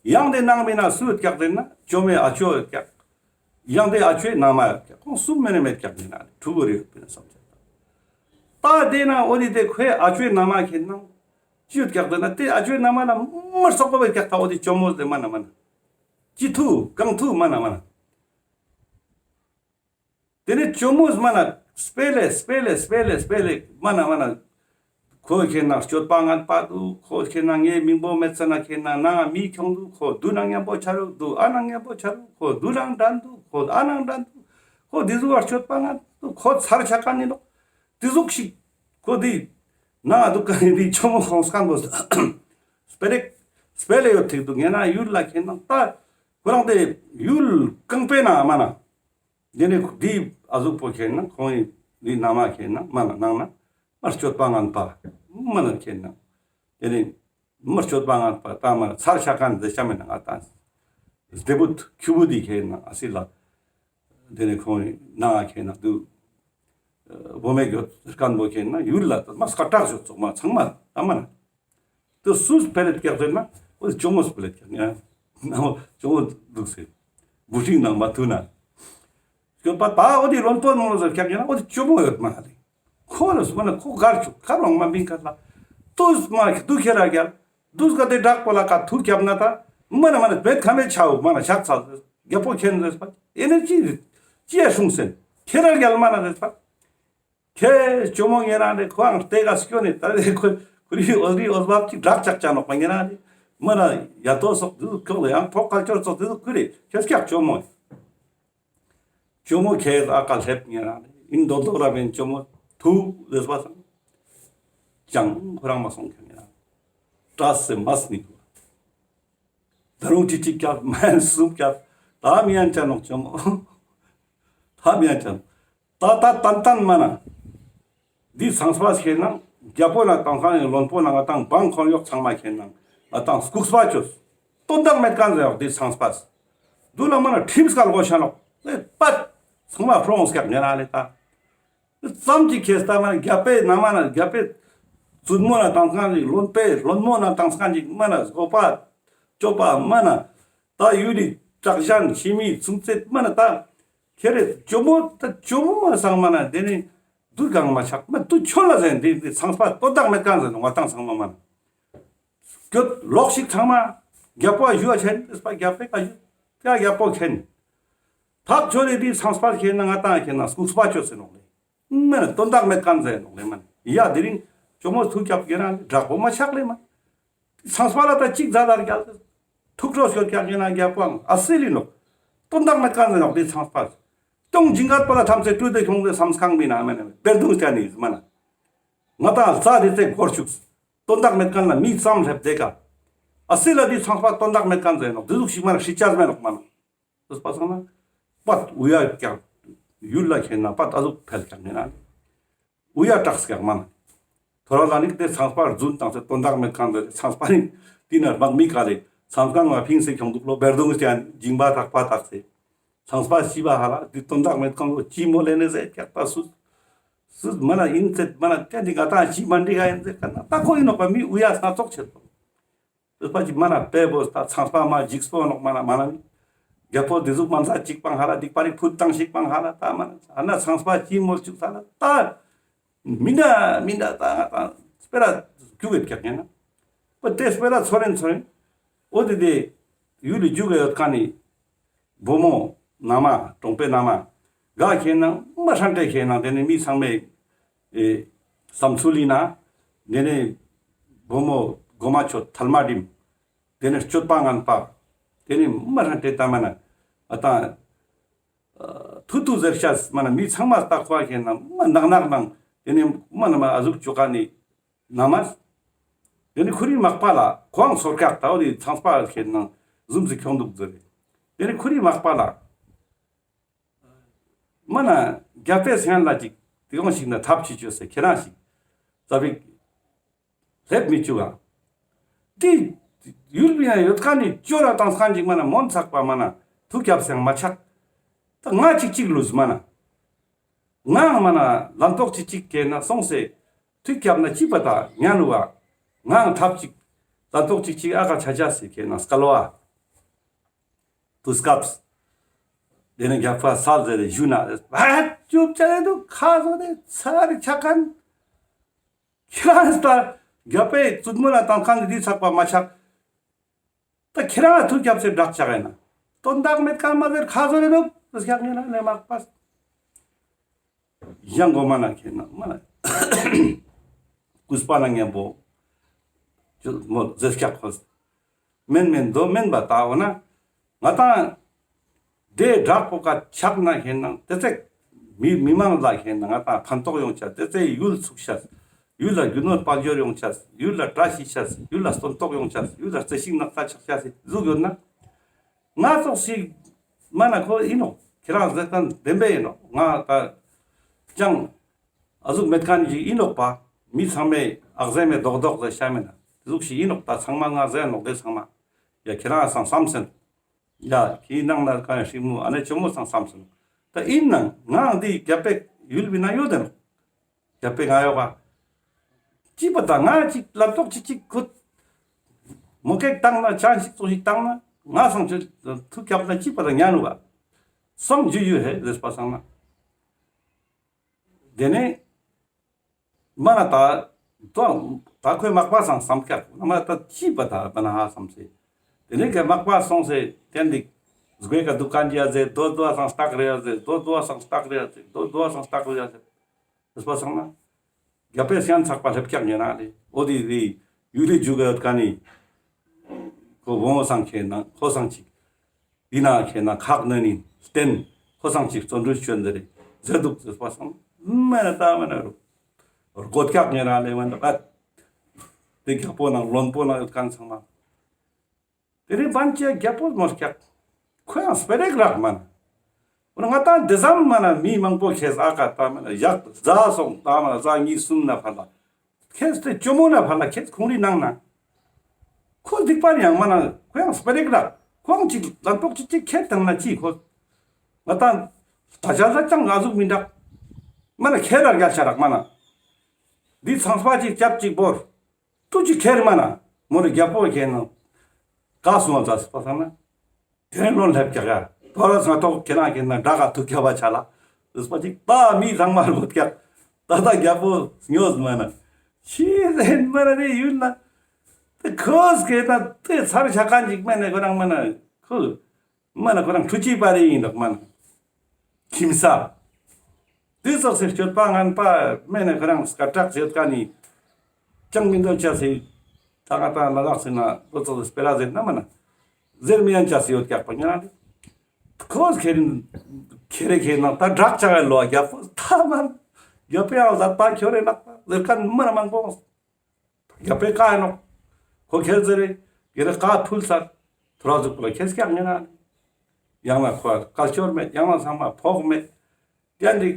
ཡང་དེ་ནང་མི་ན་སུ་ཡོད་ཀྱག་དེ་ན་ཅོ་མེ་ཨ་ཅོ་ཡོད་ཀྱག་ཡང་དེ་ཨ་ཅོའི་ན་མ་ཡོད་ཀྱག་ཁོང་སུམ་མེ་ནེ་མེད་ཀྱག་ནི་ན་ཕྲུ་གུ་རེ་ཡོད་པི་ན་སམ་ཆ་ད། ད་དེ་ན་འོ་དེ་དེ་ཁོའི་ཨ་ཅོའི་ན་མ་ཁེ་ན་ཅི་ཡོད་ཀྱག་དེ་ན་དེ་ཨ་ཅོའི་ན་མ་ན་མར་སོག་པོ་བེད་ཀྱག་ད་འོ་དེ་ཅོ་མོ་དེ་མ་ན་མ་ན་ཅི་ཐུ་གང་ཐུ་མ་ན་མ་ན། དེ་ནེ་ཅོ་མོས་མ་ན་སྤེ་ལེ་སྤེ་ལེ་སྤེ་ལེ་སྤེ་ལེ་མ་ན་མ་ན། ཁོ་ཁེ་ན་སྤྱོད་པ་ངན་པ་དུག་ཁོ་ཁེ་ན་ངའི་མིང་པོ་མེད་ས་ན་ཁེ་ན་ནང་མི་ཁྱོང་དུག་ཁོ་དུ་ན་ཉམ་པོ་ཆ་རུག་དུ་ཨ་ན་ཉམ་པོ་ཆ་རུག་ཁོ་དུ་རང་འགྲན་དུག་ཁོ་ཨ་ནང་འགྲན་དུག་ཁོ་དེ་ཟུག་བ་སྤྱོད་པ་ངན་དུག་ཁོ་ཚར་ཆ་ཁན་ནི་ནོག་དེ་ཟུག་ཞིག་ཁོ་དེ་ན་དུག་ཁན་ནི་དེ་ཅོ་མོ་ཁོང་སྐམ་པོ་སྤེ་ལེ་སྤེ་ལེ་ཡོད་ཐིག་དུག་ཉེ་ན་ཡུལ་ལ་ཁེ་ན་ད་ཁོ་རང་དེ་ཡུལ་རྐང་པའི་ནང་མ་ན། དེ་ནེ་འདི་ཨ་ཟུག་པོ་ཁེ་ན་ཁོང་ངི་འདི་ན་མ་ཁེ་ན་མ་ན་ནང་ན་མར་སྤྱོད་པ་ངན་པ་མ་ན་ཁེ་ན། དེ་ནེ་མར་སྤྱོད་པ་ངན་པ་ད་མ་ན་ཚར་ཆ་ཁན་དེ་ཆ་མེད་ན་ང་ད་སྡེ་བུ་ཁྱུ་བུ་འདི་ཁེ་ན་ཨ་སི་ལ། དེ་ནེ་ཁོང་ངི་ན་ཁེ་ན་དུ་བོ་མེ་གྱོད་སྐམ་པོ་ཁེ་ན་ཡུལ་ལ་ད་མ་སྐད་གྲགས་ཡོད་ཙོག་མ་ཚང་མ་ད་མ་ན། དུ་སུས་སྤེ་ལེ་ཀྱག་ཟེར་ན་འོ་ཅོ་མོས་སྤེ་ལེ་ཀྱག་ཡ། ན་འོ་ཅོ་མོ་དུག་ཟེར། བུ་ཤིང་ནང་མ་ཐུ་ན། སྐྱོད་པ་ད་འོ་དེ་ལོན་པོ་ནོ་ཟེར་ཀྱག་ཡ་ན་འོ་དེ་ཅོ་མོ་ཡོད་མ་ལེ། ཁོ་ལ་སུ་མ་ན་ཁོ་གར་ཆུག་གར་བང་མ་བིང་ཁ་ལ། དུས་མ་དུ་ཁེ་ར་རྒྱལ། དུས་ག་དེ་བྲག་པོ་ལ་ཀ་ཐུག་ཁྱབ་ན་ད། མ་ན་མ་ན་བེད་ཁ་མེད་ཆའོ་མ་ན་ཞག་ཚ་ཟེར། རྒྱལ་པོ་ཁེན་ཟེར་པ། ཨེ་ནེ་ཅི་ཅི་ཡ་ཤུང་སེན། ཁེ་ར་རྒྱལ་མ་ན་ཟེར་པ། ཁྱེད་ཅོ་མོ་ཉེ་རང་རེ་ཁོའང་ལྟེ་ག་སྐྱོ་ནེ་ད་རེ་ཁོ་ཁོ་རི་འོ་རི་འོ་བབ་ཅིག་བྲག་ཅག་ཅག་ནོག་པ་ཉེ་རང་རེ། མ་ན་ཡ་ཏོ་སོག་དུ་ཁོག་ལ་ཡང་ཕོག་ཁ་ཅོར་སོག་དུ་ཁུ་རེ་ཁྱེད་སྐྱག་ཅོ་མོ། ཅོ་མོ་ཁྱེད་ཨ་ཀ་ལྷེབ་ཉེ་རང་རེ་ཨིན་དོ་དོ་ར་བེན་ཅོ་མོ་ཐུ་ལེས་པ་སང་། ཅང་ཁོ་རང་མ་སོང་ཁྱེད་ཉེ་རང་། ཏྲ་སེ་མ་སི་ཁོ། ད་རུང་ཅི་ཅིག་སྐྱག་མ་ཡན་སུམ་སྐྱག་ད་མི་ཡན་ཅ་ནོག་ཅོ་མོ། ད་མི་ཡན་ཅ་ནོག་ད་ད་ཏན་ཏན་མ་ན། འདི་ཚངས་པ་ཁེ་ན་རྒྱལ་པོ་ན་ཏང་ཁང་ཡང་བློན་པོ་ན་ང་ཏང་འབངས་འཁོར་གཡོག་ཚང་མ་ཁེ་ན་ང་ཏང་སྐུགས་པ་ཅོས། དོན་དག་མེད་ཁན་ཟེར་ཡོག་འདི་ཚངས་པ། དུ་ལ་མ་ན་ཁྲིམས་སྐལ་གོ་ཤ་ནོག་ལེ་པད། ཚང་མ་ཕྲོང་སྐྱག་ཉེ་རང་ལེ་ད། ཙམ་གྱི་ཁེ་ས་མ་ན་རྒྱལ་པོའི་ན་མ་ན་རྒྱལ་པོའི་བཙུན་མོ་ན་ཏང་ཁང་ཅིག་བློན་པོའི་བློན་མོ་ན་ཏང་ཁང་ཅིག་མ་ན་སྒོ་པ་ཅོ་པ་མ་ན། ད་ཡུལ་ལི་དྲག་ཞན་ཤི་མི་ཚུན་ཚེ་མ་ན་ད། ཁྱེད་རེ་ཅོ་མོ་ད་ཅོ་མོ་མ་སང་མ་ན་དེ་ནི་དུ་གང་མ་ཆག་མ་དུ་ཆོ་ལ་ཟེར་འདི་འདི་ཚངས་པ་དོན་དག་མེད་ཁན་ཟེར་ནོ་ང་ཏང་ཚང་མ་མ་ན། སྐྱོད་ལོག་ཞིག་ཚང་མ་རྒྱལ་པོ་ཞུ་བ་ཆེན་ཨེས་པ་རྒྱལ་པོའི་ཀ་ཞུ་ཀ་རྒྱལ་པོ་ཁེན། ཐག་ཆོད་དེ་འདི་ཚངས་པ་ཁེན་ན་ང་ཏང་ཁེན་ན་སྐུགས་པ་ཆོད་ཟེར་ནོག་ལེ། མ་ན་དོན་དག་མེད་ཁན་ཟེར་ནོག་ལེ་མ་ན། ཡ་དེ་རིང་ཅོ་མོ་ཐུག་རྒྱབ་ཁེན་ན་དྲག་པོ་མ་ཆག་ལེ་མ། ཚངས་པ་ལ་ད་ཅིག་ཛ་དར་རྒྱལ་ཐུག་འགྲོ་ཤོད་ཀྱག་ཡིན་ན་རྒྱལ་པོའང་ཨ་སེ་ལི་ནོག་དོན་དག་མེད་ཁན་ཟེར་ནོག་དེ་ཚངས་པ། སྟོང་ཇིང་ག་པ་ལ་ཐམས་ཅད་སྤྲུལ་ཏེ་ཁྱོང་ཏེ་སམ་སྐང་མི་ན་མེ་ན་བེར་དུང་སྟན་ནི་མ་ན། ང་ཏང་ལ་ཙ་དེ་ཚེ་འགོར་ཆུགས། དོན་དག་མེད་ཁན་ལ་མི་ཙམ་སླེབས་དེ་ཀ་ཨ་སེ་ལ་དེ་ཚངས་པ་དོན་དག་མེད་ཁན་ཟེར་ནོག་དེ་ཟུག་ཞིག་མ་ན་ཧྲི་ཅག་མེ་ནོག་མ་ན། དུས་པ་སང་ན། པད་འུ་ཡ་ཀྱག་ཡུལ་ལ་ཁེན་ན་པད་ཨ་ཟུག་འཕེལ་ཀྱག་ནི་ན། འུ་ཡ་དྲག་ཀྱག་མ་ན། ཐོ་ར་ལ་ནི་དེ་ཚངས་པ་རྫུན་དང་ཚེ་དོན་དག་མེད་ཁན་དེ་ཚངས་པ་ནི། དེ་ན་མག་མི་ཀ་ལེ་ཚངས་ཁང་ང་ཕིང་སེ་ཁྱོང་དུག་ལོ་བེར་དུང་སྟན་ཇིང་པ་ཐག་པ་ཐག་སེ། ཚངས་པ་ཤི་བ་ཧ་ལ་དེ་དོན་དག་མེད་ཁན་ལོ་ཅི་མོ་ལེ་ནེ་ཟེར་ཀྱག་ད་སུ། སུ་མ་ན་ཡིན་ཚེ་མ་ན་ཀྱ་འདི་ག་ད་ཅི་མ་འདི་ག་ཡིན་ཟེར་ཀ་ན་ད་ཁོ་ཡིན་ནོག་པ་མི་འུ་ཡ་སྣ་ཚོགས་ཆེད་དོ། དེ་པ་ཅིག་མ་ན་དཔེ་བོ་ད་ཚངས་པ་མ་འཇིགས་པོ་ནོག་མ་ན་མ་ན་མི། རྒྱལ་པོ་དེ་ཟུག་མ་ན་ས་ཅིག་པང་ཧ་ལ་དིག་པ་རིག་ཕུད་དང་ཞིག་པང་ཧ་ལ་ད་མ་ན་ཨ་ན་ཚངས་པ་ཅི་མོལ་ཅུག་ས་ལ་ད། མི་འདྲ་མི་འདྲ་ད་ང་ད་སྤེ་ར་རྒྱུག་གེད་ཀྱག་ཡིན་ན། པ་དེ་སྤེ་ར་ཚོ་རིན་ཚོ་རིན། འོ་དེ་དེ་ཡུལ་ལི་རྒྱུག་ག་ཡོད་ཁན་ནི་བུ་མོ་ན་མ་གྲོང་པའི་ན་མ་ག་ཁེ་ན་མ་ཧྲན་ཏེ་ཁེ་ན་དེ་ནི་མི་ཚང་མའི་ཨེ་བསམ་ཚུལ་ལི་ན་དེ་ནི་བུ་མོ་གོ་མ་ཆོད་ཐལ་མ་དྲིམ་དེ་ནི་སྤྱོད་པ་ངན་པ་དེ་ནི་མ་ཧྲན་ཏེ་ད་མ་ན་ཨ་ད་ཐུ་ཐུ་ཟེར་ཤེས་མ་ན་མི་ཚང་མ་ལྟ་ཁོ་ཁེ་ན་མ་ནག་ནག་ནང་དེ་ནི་མ་ན་མ་ཨ་ཟུག་ཅོ་ཁན་ནི་ན་མ། དེ་ནི་ཁོ་རི་མག་པ་ལ་ཁོང་སོར་ཀག་ཏའོ་དེ་ཚངས་པ་ཁེ་ན་ཟུམ་ཟི་ཁྱོང་འདུག་ཟེར་རེ། དེ་ནི་ཁོ་རི་མག་པ་ལ་མ་ན་རྒྱལ་པོའི་སེང་ལ་ཅིག་དེ་གང་ཞིག་ན་ཐབས་ཅི་ཅོས་སེ་ཁྱེ་རང་ཞིག་ཙ་པིག་སླེབས་མི་བཅུག་ག་དེ་ཡུལ་པི་ན་ཡོད་ཁན་ནི་ཅོ་ར་དང་སང་ཅིག་མ་ན་མོན་ཚག་པ་མ་ན་ཐུག་སྐྱབས་སེང་མ་ཆག་ད་ང་ཅིག་ཅིག་ལུས་མ་ན། ངའང་མ་ན་ལན་ཏོག་ཅིག་ཅིག་ཁེ་ན་སོང་སེ་ཐུག་སྐྱབས་ན་ཅི་པ་ད་ཉན་ནུ་བ། ངའང་ཐབས་ཅིག་ལན་ཏོག་ཅིག་ཅིག་ཨ་ཀ་ཆ་ཆ་སེ་ཁེ་ན་སྐལ་བ་དུས་སྐབས་དེ་ནི་རྒྱབ་ཁ་སལ་ཟེར་ཞུ་ན་ཨ་ཅུབ་ཆ་རེ་འདུག་ཁ་བཟོ་དེ་ཚར་ཆ་ཁན་ཁྱེད་རང་ད་རྒྱལ་པོའི་བཙུན་མོ་ལ་བཏང་ཁན་འདི་ཚག་པ་མ་ཆག་ད་ཁྱེད་རང་ཐུག་སྐྱབས་སེ་བསྒྲགས་ཆག་ཡིན་ན། དོན་དག་མེད་ཁན་མ་ཟེར་ཁ་བཟོ་རེ་འདུག་ཟེར་སྐྱག་ཉེ་རང་ལས་མག་པ། ཡང་གོ་མ་ན་ཁེ་ན་མ་ན། ཀུས་པ་ན་ངན་པོ། ཅུ་མོ་ཟེར་སྐྱག་ཁོ། མེན་མེན་དོ་མེན་པ་ད་འོ་ན། ང་ཏང་དེ་བསྒྲགས་པོ་ཀ་ཆག་ན་ཁེ་ན་དེ་ཚེ་མི་མི་མང་ལ་ཁེ་ན་ང་ཏང་ཕན་ཐོགས་ཡོང་ཆ་དེ་ཚེ་ཡུལ་ཚུགས་ཤ་ཡུལ་ལ་རྒྱུ་ནོར་དཔལ་འབྱོར་ཡོང་ཆ་ཡུལ་ལ་བཀྲ་ཤིས་ཤ་ཡུལ་ལ་སྟོན་ཐོག་ཡོང་ཆ་ཡུལ་ལ་རྩེ་ཤིང་ནགས་ཚལ་ཆགས་ཆ་ཟུག་ཡོད་ན་ང་ཙོགས་ཤིག་མ་ན་ཁོ་ཡིན་ནོག་ཁྱེད་རང་ཟེར་ཁན་བདེན་པ་ཡིན་ནོག་ང་ད་ཅང་ཨ་ཟུག་མེད་ཁན་ཞིག་ཡིན་ནོག་པ། མི་ཚང་མས་ཨག་ཟེ་མེ་རྡོག་རྡོག་ཟེར་ཤ་མེད་ན་ཟུག་ཞིག་ཡིན་ནོག་ད་ཚང་མ་ང་ཟེར་ནོག་དེ་ཚང་མ་ཡ་ཁྱེད་རང་སང་བསམ་སེ་ནོག་ཡ་ཁྱེད་ནང་ན་ཀ་ཡ་ཧྲིང་མོ་ཨ་ནེ་ཅོ་མོ་སང་བསམ་སེ་ནོག་ད་ཡིན་ནང་ང་འདི་རྒྱལ་པོའི་ཡུལ་བི་ན་ཡོད་དེ་ནོག་རྒྱལ་པོའི་ང་ཡོག་ག་ཅི་པ་ད་ང་ཅིག་ལ་ཏོག་ཅིག་ཅིག་ཁུ་མོ་ཀེག་བཏང་ན་ཆང་ཞིག་ཙོགས་ཤིག་བཏང་ན་ང་སང་ཆོས་ཐུག་སྐྱབས་ན་ཅི་པ་ད་ཉན་ནུ་བ་སང་ཇུ་ཇུ་ཧེ་ཟེར་པ་སང་ན། དེ་ནས་མ་ན་ད་ད་ད་ཁོའི་མག་པ་སང་བསམ་ཀྱག་མ་ད་ཅི་པ་ད་པ་ན་ཧ་བསམ་སེ། དེ་ནས་ཁོའི་མག་པ་སོང་སེ་དེ་འདི་སྒོའི་ཀ་འདུག་ག་འདི་ཡ་ཟེར་དོ་དོ་སང་སྟག་རེ་ཡ་ཟེར་དོ་དོ་སང་སྟག་རེ་ཡ་ཟེར་དོ་དོ་སང་སྟག་རེ་ཡ་ཟེར། ཟེར་པ་སང་ན། རྒྱལ་པོའི་སྤྱན་ཚག་པ་ལྷེབ་ཀྱག་ཉེ་རང་ལེ། འོ་དེ་རི་ཡུལ་ལི་རྒྱུག་ག་ཡོད་ཁན་ནི། ཁོ་བོང་བོ་སང་ཁེ་ན་ཁོ་སང་ཅིག་དེ་ན་ཁེ་ན་ཁག་ན་ནི་བསྟན། ཁོ་སང་ཅིག་བརྩོན་འགྲུས་ཆོན་ཟེར་རེ་ཟེར་འདུག་ཟེར་པ་སང་། མེ་ན་ད་མེ་ན་རུ། རྒོད་ཀྱག་ཉེ་རང་ལེ་མེ་ན་ད། དེ་རྒྱལ་པོ་ནང་བློན་པོ་ནང་ཡོད་ཁན་ཚང་མ། དེ་རིང་བན་ཆེ་རྒྱལ་པོ་མོ་སྐྱག་ཁོ་ཡང་སྤེ་རེག་རག་མ་ན། འོ་ན་ང་ཏང་དེ་ཙམ་མ་ན་མི་མང་པོ་ཁེས་ཨ་ཀ་ཏ་མ་ན་ཡག་ཟ་སོང་ཏ་མ་ན་ཟ་གཉིས་གསུམ་ན་ཕར་ལ། ཁེས་ཏེ་ཅོ་མོ་ན་ཕར་ལ་ཁེས་ཁོང་རི་ནང་ན། ཁོ་སྡིག་པ་ཡང་མ་ན་ཁོ་ཡང་སྤེ་རེག་རག་ཁོང་ཅིག་ལན་ཏོག་ཅིག་ཅིག་ཁེས་ཏང་ན་ཅི་ཁོ། ང་ཏང་ད་ཆ་ཟ་ཅང་ང་ཟུག་མི་འདྲག་མ་ན་ཁེ་ར་རྒྱལ་ཆ་རག་མ་ན། འདི་ཚངས་པ་ཅིག་སྐྱབས་ཅིག་བོར། ཏུ་ཅི་ཁེར་མ་ན་མོ་རི་རྒྱལ་པོ་ཁེ་ན་ཀ་སུང་བ་ཛ་སི་པ་ས་ན་དེ་རིང་ལོན་ལྷེབ་ཀྱག་ཡ་ཏོ་ར་སང་ཏོག་ཁེ་ན་ཁེ་ན་དྲག་ག་ཐུག་ཁྱབ་བ་ཆ་ལ་ཟི་སྤ་ཅིག་ད་མི་ཚང་མ་རུ་ཀྱག་ད་ད་རྒྱལ་པོ་སྨྱོས་མ་ན་ཤི་ཟེན་མ་ན་རེ་ཡུལ་ན་ཏེ་ཁོས་ཁེ་ན་ཏེ་ཚར་ཆ་ཁན་ཅིག་མེ་ན་ཁོ་རང་མ་ན་ཁོ། མ་ན་ཁོ་རང་ཁྲུ་ཅི་པ་རེ་ཡིན་ནོག་མ་ན། ཁྱིམ་ས། དེ་ཙོགས་སེ་སྤྱོད་པ་ངན་པ་མེ་ན་ཁོ་རང་སྐད་གྲགས་ཡོད་ཀ་ནི། ཅང་མི་འདོད་ཆ་སེ། ད་ང་ཏང་ལ་དྭགས་སེ་ན་དེ་ཙོགས་སེ་སྤེ་ར་ཟེར་ན་མ་ན། ཟེར་མི་ཡན་ཆ་སེ་ཡོད་ཀྱག་པ་ཉ་རེ། ཁོས་ཁེ་རིན་ཁེ་རེ་ཁེ་ན་ད་དྲག་ཆ་ག་ལོ་རྒྱལ་པོ་ད་མ་ན། རྒྱལ་པོ་ཡང་ལ་ད་ཁྱོ་རེ་ནག་པ་ཟེར་ཁན་མ་ན་མང་པོ། རྒྱལ་པོའི་བཀའ་ཡིན་ནོག་ཁོ་ཁྱེར་ཟེར་རེ། ཁྱེར་རེ་བཀའ་ཕུལ་ཚར། ཐོ་ར་ཟུག་པོ་ལ་ཁྱེར་སྐྱག་ཉེ་ན། ཡང་ན་ཁོ་བཀའ་ཆོར་མེད། ཡང་ན་ཚང་མ་ཕོག་མེད། ཡང་འདི་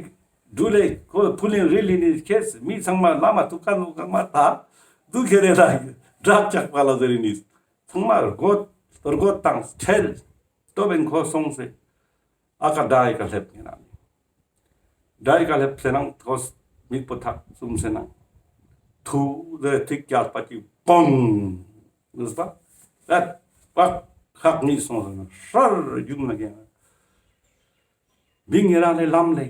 འགྲུལ་ལེ་ཁོ་ཕུལ་ལིན་རིལ་ལིན་ནི་ཁྱེར་མི་ཚང་མ་ལ་མ་ཐུག་ག་ནུ་གང་མ་ད། དུ་ཁྱེར་རེ་ལ་དྲག་ཆག་པ་ལ་ཟེར་རེ་ནི། ཚང་མ་རྒོད་རྒོད་དང་ཁྲེལ། སྟོབས་ཡིན་ཁོ་སོང་སེ། ཨ་ཀ་དགྲ་ཡི་ཀ་ལྷེབ་ཉེ་ན། དགྲ་ཡི་ཀ་ལྷེབ་སེ་ནང་ཐོས་མིག་པོ་ཐག་བཙུམ་སེ་ནང་། ཐུ་རེ་ཐིག་རྒྱག་པ་ཅིག་པོང་། ནུས་པ། ཨ་པག་ཁག་གཉིས་སོང་སེ་ནང་ཧྲར་རྒྱུག་ན་གྱེན། མི་ངེ་རང་ལེ་ལམ་ལེ།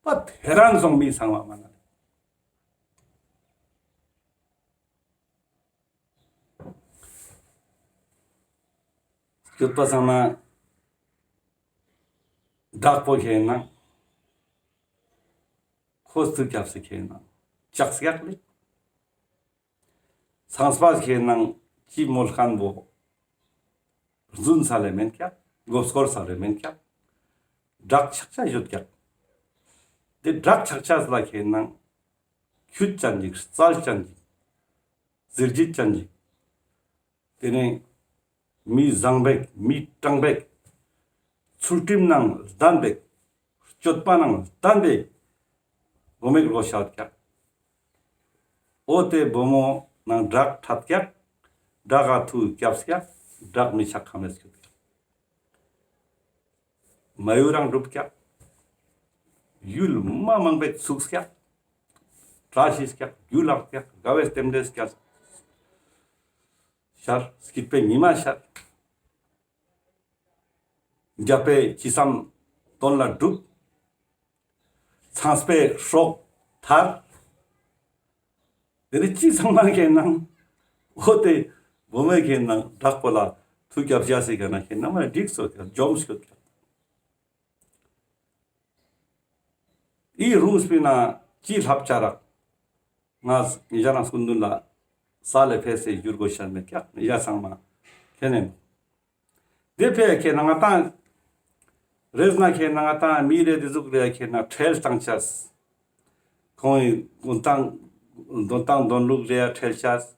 པ་དེ་རང་སོང་མི་ཚང་མ་མ་ན་ལེ། སྐྱོད་པ་སང་ན་དྲག་པོ་ཁེ་ན་ཁོ་ཐུག་སྐྱབས་སེ་ཁེ་ན་ལྕགས་སྐྱག་ལེ། ཚངས་པ་ཁེ་ན་ཅི་མོལ་ཁན་བོ་རྫུན་ས་ལེ་མེན་ཀྱག། མགོ་སྐོར་ས་ལེ་མེན་ཀྱག། དྲག་ཆག་ཆ་ཡོད་ཀྱག། དེ་དྲག་ཆག་ཆ་ལ་ཁེ་ན་ཁྱུད་ཅན་ཅིག། རྩལ་ཅན་ཅིག། ཟིལ་ཇིད་ཅན་ཅིག། དེ་ནས་མི་བཟང་པེག། མི་དྲང་པེག། ཚུལ་ཁྲིམས་ནང་ལྡན་པེག། སྤྱོད་པ་ནང་ལྡན་པེག། བུ་མོའི་རོ་ཤ་ཀྱག། འོ་དེ་བུ་མོ་ནང་དྲག་ཁྲབ་ཀྱག། དྲག་ག་ཐུག་སྐྱབས་ཀྱག། དྲག་མི་ཆག་ཁ་མེད་སྐྱོད་ཀྱག། མ་ཡུ་རང་འགྲུབ་ཀྱག། ཡུལ་མ་མང་པོ་ཚུགས་ཀྱག། བཀྲ་ཤིས་ཀྱག། རྒྱུ་ལག་ཀྱག། དགའ་བའི་རྟེན་འབྲེལ་ཀྱག། ཤར་སྐྱིད་པའི་ཉི་མ་ཤར། རྒྱལ་པོའི་ཅི་བསམ་དོན་ལ་འགྲུབ། ཚངས་པའི་སྲོག་ཐར། དེ་ནི་ཅི་ཚང་མ་ཁེ་ན་འོ་དེ་བུ་མོའི་ཁེ་ན་དྲག་པོ་ལ་ཐུག་སྐྱབས་ཞུ་སེ་ཁེ་ན་ཁེ་ན་མ་འགྲིག་སོ་ཀྱག། འཇོམས་སོ་ཀྱག། འི་རུང་སྤེར་ན་ཅི་ལྷབ་ཆ་རག། ང་ཉེ་ཞ་རང་སྐུ་མདུན་ལ་ས་ལེ་ཕེ་སེ་བསྒྱུར་དགོས་ཤ་མེད་ཀྱག། ཉེ་ཞ་ཚང་མ་ཁེ་ན་དེ་ཕེ་ཁེ་ན་ང་ཏང་རེས་ན་ཁེ་ན་ང་ཏང་མི་རེ་དེ་ཟུག་རེ་ཁེ་ན་ཁྲེལ་བཏང་ཆས། ཁོང་གི་འདོན་སྟངས་འདོན་སྟངས་འདོན་ལུགས་རེ་ཁྲེལ་ཆས།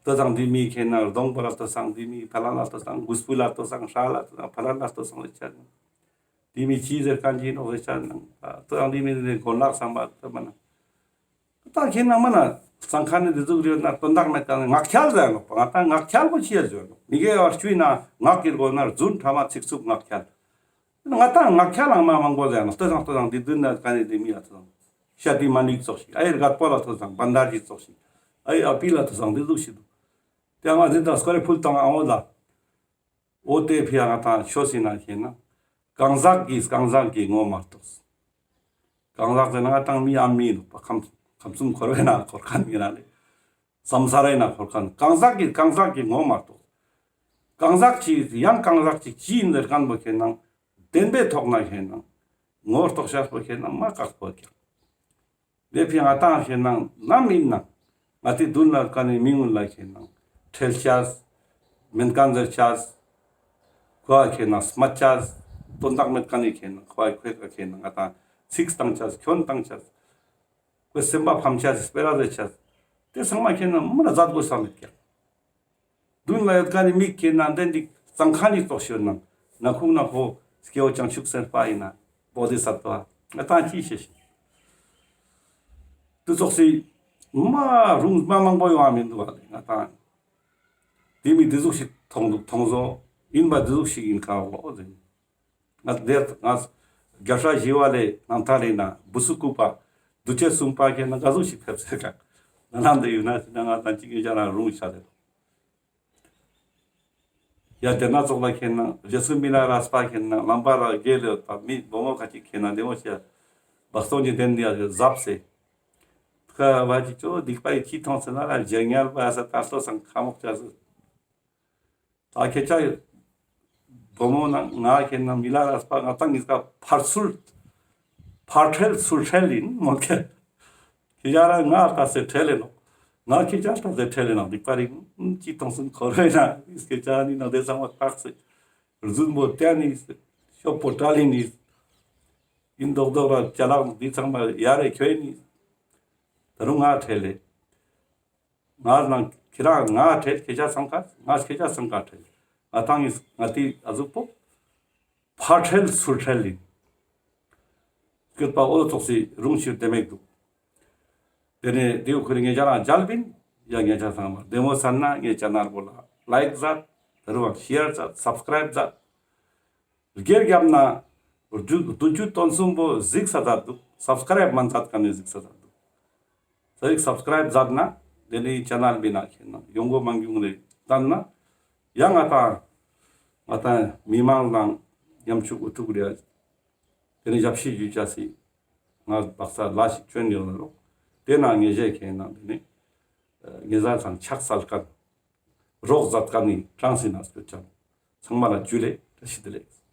ལྟོས་དང་འདི་མི་ཁེ་ན་རྡོང་པོ་ལ་ལྟོས་དང་འདི་མི་ཕ་ལ་ལ་ལྟོས་དང་གུས་པུ་ལ་ལྟོས་དང་ཧྲ་ལ་ལྟོས་དང་ཕ་ལ་ལ་ལྟོས་དང་ལེ་ཆ། འདི་མི་ཅི་ཟེར་ཁན་ཅིག་ནོག་ཟེར་ཆ་ནང་ལྟོས་དང་འདི་མི་ནི་གོན་ལག་སམ་པ་ལྟོས་མ་ན། ད་ཁེ་ན་མ་ན་སང་ཁ་ནི་འདི་ཟུག་རེད་ན་དོན་དག་མེད་ཀྱང་ངག་འཁྱལ་ཟེར་ནོག་པ། ང་ད་ངག་འཁྱལ་པོ་ཅི་ཡ་ཟེར་ནོག། མི་དགེ་བ་བཅུའི་ནང་ངག་གི་སྒོ་ནས་རྫུན་ཕྲ་མ་ཚིག་རྩུབ་ངག་འཁྱལ། ང་ད་ངག་འཁྱལ་ལང་མ་མང་པོ་ཟེར་ནོག། ལྟོས་དང་ལྟོས་དང་འདི་མདུན་ན་ཀ་ནི་འདི་མི་ལ་ལྟོས་དང་། ཤ་འདི་མ་ནིག་ཙོགས་ཤིག། ཨའི་རྒད་པོ་ལ་ལྟོས་དང་བན་དར་གྱི་ཙོགས་ཤིག། ཨའི་ཨ་པི་ལ་ལྟོས་དང་འདི་ཟུག་ཤིག་འདུག། དེ་ང་འདི་ད་སྐོར་རེ་ཕུལ་དང་ཨ་འོ་ལ། འོ་དེ་ཕི་ཡ་ང་ཏང་ཆོས་སི་ནང་ཁེ་ན་གང་ཟག་གིས་གང་ཟག་གི་ངོ་མ་རྟོགས། གང་ཟག་ཟེར་ན་ང་ཏང་མི་ཨ་མི་ནོག་པ། ཁམས་ཁམས་གསུམ་འཁོར་བའི་ནང་འཁོར་ཁན་ཡིན་ན་ལེ། སམ་ས་རའི་ནང་འཁོར་ཁན། གང་ཟག་གིས་གང་ཟག་གི་ངོ་མ་རྟོགས། གང་ཟག་ཅིག་ཡང་གང་ཟག་ཅིག་ཅི་ཡིན་ཟེར་ཁན་པོ་ཁེ་ན་བདེན་པའི་ཐོག་ན་ཁེ་ན་ངོ་རྟོགས་ཤེས་པོ་ཁེ་ན་མ་དཀགས་པོ་ཀྱག། དེ་ཕི་ང་ཏང་ཁེ་ན་ནམ་ཡིན་ན་ང་ཏི་མདུན་ལ་ཀ་ནི་མི་ངུན་ལ་ཁེ་ན་ཁྲེལ་ཆས། མེན་ཁན་ཟེར་ཆས། ཁོ་ཁེ་ན་སྨད་ཆས། དོན་དག་མེད་ཀ་ནི་ཁེ་ན་ཁོ་ཁོའི་ཀ་ཁེ་ན་ང་ཏང་ཚིག་བཏང་ཆས། ཁྱོན་བཏང་ཆས། ཁོའི་སེམས་པ་ཕམ་ཆས། སྤེ་ར་ཟེར་ཆས། དེ་ཚང་མ་ཁེ་ན་མ་ན་མཛད་དགོས་ས་མེད་ཀྱག། མདུན་ལ་ཡོད་ཁན་ནི་མི་ཁེ་ན་དེ་འདི་གཙང་ཁ་ནི་ཙོགས་ཤིག་ཡོད་ན་ན་ཁུག་ན་ཁོ་སྐྱེ་བོ་བྱང་ཆུབ་སེམས་དཔའ་ཡིན་ན་བོ་དྷི་ས་ཏྭ་ང་ཏང་ཅི་ཤེས་ཤིག། དེ་ཙོགས་སི་མ་རུང་མ་མང་པོ་ཡོང་བ་མི་འདུག་བ་ལེ། ང་ཏང་དེ་མི་དེ་ཟུག་ཤིག་མཐོང་འདུག། མཐོང་བཟོ་ཡིན་པ་དེ་ཟུག་ཤིག་ཡིན་ཁ་བོ་ཟེར། ང་དེར་ང་རྒྱལ་སྲས་ཞི་བ་ལྷའི་རྣམ་ཐར་ཡིན་ན་བུ་ཚུ་བཀུག་པ་འདུ་བྱེད་གསུམ་པ་ཁེ་ན་ག་ཟུག་ཤིག་ཕེབས་ཟེར་ཀ། ང་རང་དེ་ཡོད་ན་ཟེར་ན་ང་ཏང་ཅིག་ཡོད་ཅག་རང་རུང་ཆ་ཟེར། ཡ་དེ་ན་ཙོགས་ལ་ཁེ་ན་རྗེ་བཙུན་མི་ལ་རས་པ་ཁེ་ན་ལམ་པ་ར་རྒྱལ་ལ་ཡོད་པ་མི་བུ་མོ་ཁ་ཅིག་ཁེ་ན་དེ་མོ་ཤ་བག་སྟོང་གི་གདན་འདི་ཡ་ཟབ་སེ། ཁ་བ་ཅིག་ཅོ་སྡིག་པ་ཡི་ཅི་མཐོང་ཟེར་ན་ར་རྗེ་དམྱལ་བ་ས་ད་ལྟོ་སང་ཁ་མོག་ཅ་ཟེར། ད་ཁྱེད་ཅག་བུ་མོ་ན་ང་ཁེ་ན་མི་ལ་རས་པ་ང་ཏང་གི་ཀ་ཕར་ཚུར་ཕར་ཁྲེལ་ཚུར་ཁྲེལ་ཡིན་མོ་ཁེ། ཁྱེད་ཅག་ར་ང་ལྟ་སེ་ཁྲེལ་ལེ་ནོག། ང་ཁྱེད་ཅག་ལྟ་སེ་ཁྲེལ་ལེ་ནོག། སྡིག་པ་རིག་ཅི་མཐོང་སུན་འཁོར་བའི་ན་ཁྱེད་ཅག་ནི་ན་དེ་ཚང་མ་བཀག་སེ་རྫུན་པོ་བསྟན་ནི་ཤོབ་པོ་བཀྲལ་ནི་ཡིན་མདོག་མདོག་ར་ཅ་ལག་འདི་ཚང་མ་ཡ་རེ་ཁྱོད་ནི་ད་རུང་ང་ཁྲེལ་ལེ། ང་ནང་ཁྱེད་རང་ང་ཁྲེལ། ཁྱེད་ཅག་སང་ཁ་ང་ཁྱེད་ཅག་སང་ཁ་ཁྲེལ། ང་ཏང་ཡིན་ང་ཏི་ཨ་ཟུག་པོ་ཕར་ཁྲེལ་ཚུར་ཁྲེལ་ཡིན། སྐྱོད་པ་འོ་ཙོགས་སི་རུང་ཕྱིར་དེ་མེད་འདུག། དེ་ནས་དེའུ་ཁུ་རི་ངེད་ཅག་རང་མཇལ་བིན། ཡ་ངེད་ཅག་ཚང་མ་བདེ་མོ་ཚར་ན་ངའི་ཅེ་ནལ་བོ་ལ་ལའིཀ་མཛད། དེ་རུ་བ་ཤེར་མཛད། སབ་སི་ཀ་རའིབ་མཛད། སྒེར་རྒྱབ་ན་བདུན་ཅུ་དོན་གསུམ་པོ་གཟིགས་ས་མཛད་འདུག། སབ་སི་ཀ་རའིབ་མ་མཛད་ཁན་ནི་གཟིགས་ས་མཛད་འདུག། ཚ་ཡིག་སབ་སི་ཀ་རའིབ་མཛད་ན་དེ་ནི་ཅེ་ནལ་བི་ན་ཁེ་ན་ཡོང་སྒོ་མང་རྒྱུ་རེ་བཏང་ན་ཡང་ང་ཏང་ང་ཏང་མི་མང་ལང་ཉམ་ཆུང་འུ་ཐུག་རེ་དེ་ནི་ཞབས་ཕྱི་ཞུ་ཅ་སི་ང་བག་ས་ལ་ཞིག་བཅོན་ཡོད་ལ་རོགས། དེ་ན་ངེད་ཅག་ཁེ་ན་དེ་ནི་ངེད་ཅག་ཚང་ཕྱག་སལ་ཁན་རོགས་མཛད་ཁན་ནི་གྲངས་སི་ན་སྐྱོད་ཅང་ ཚང་མ་ལ་ཇུ་ལེ། བཀྲ་ཤིས་བདེ་ལེགས།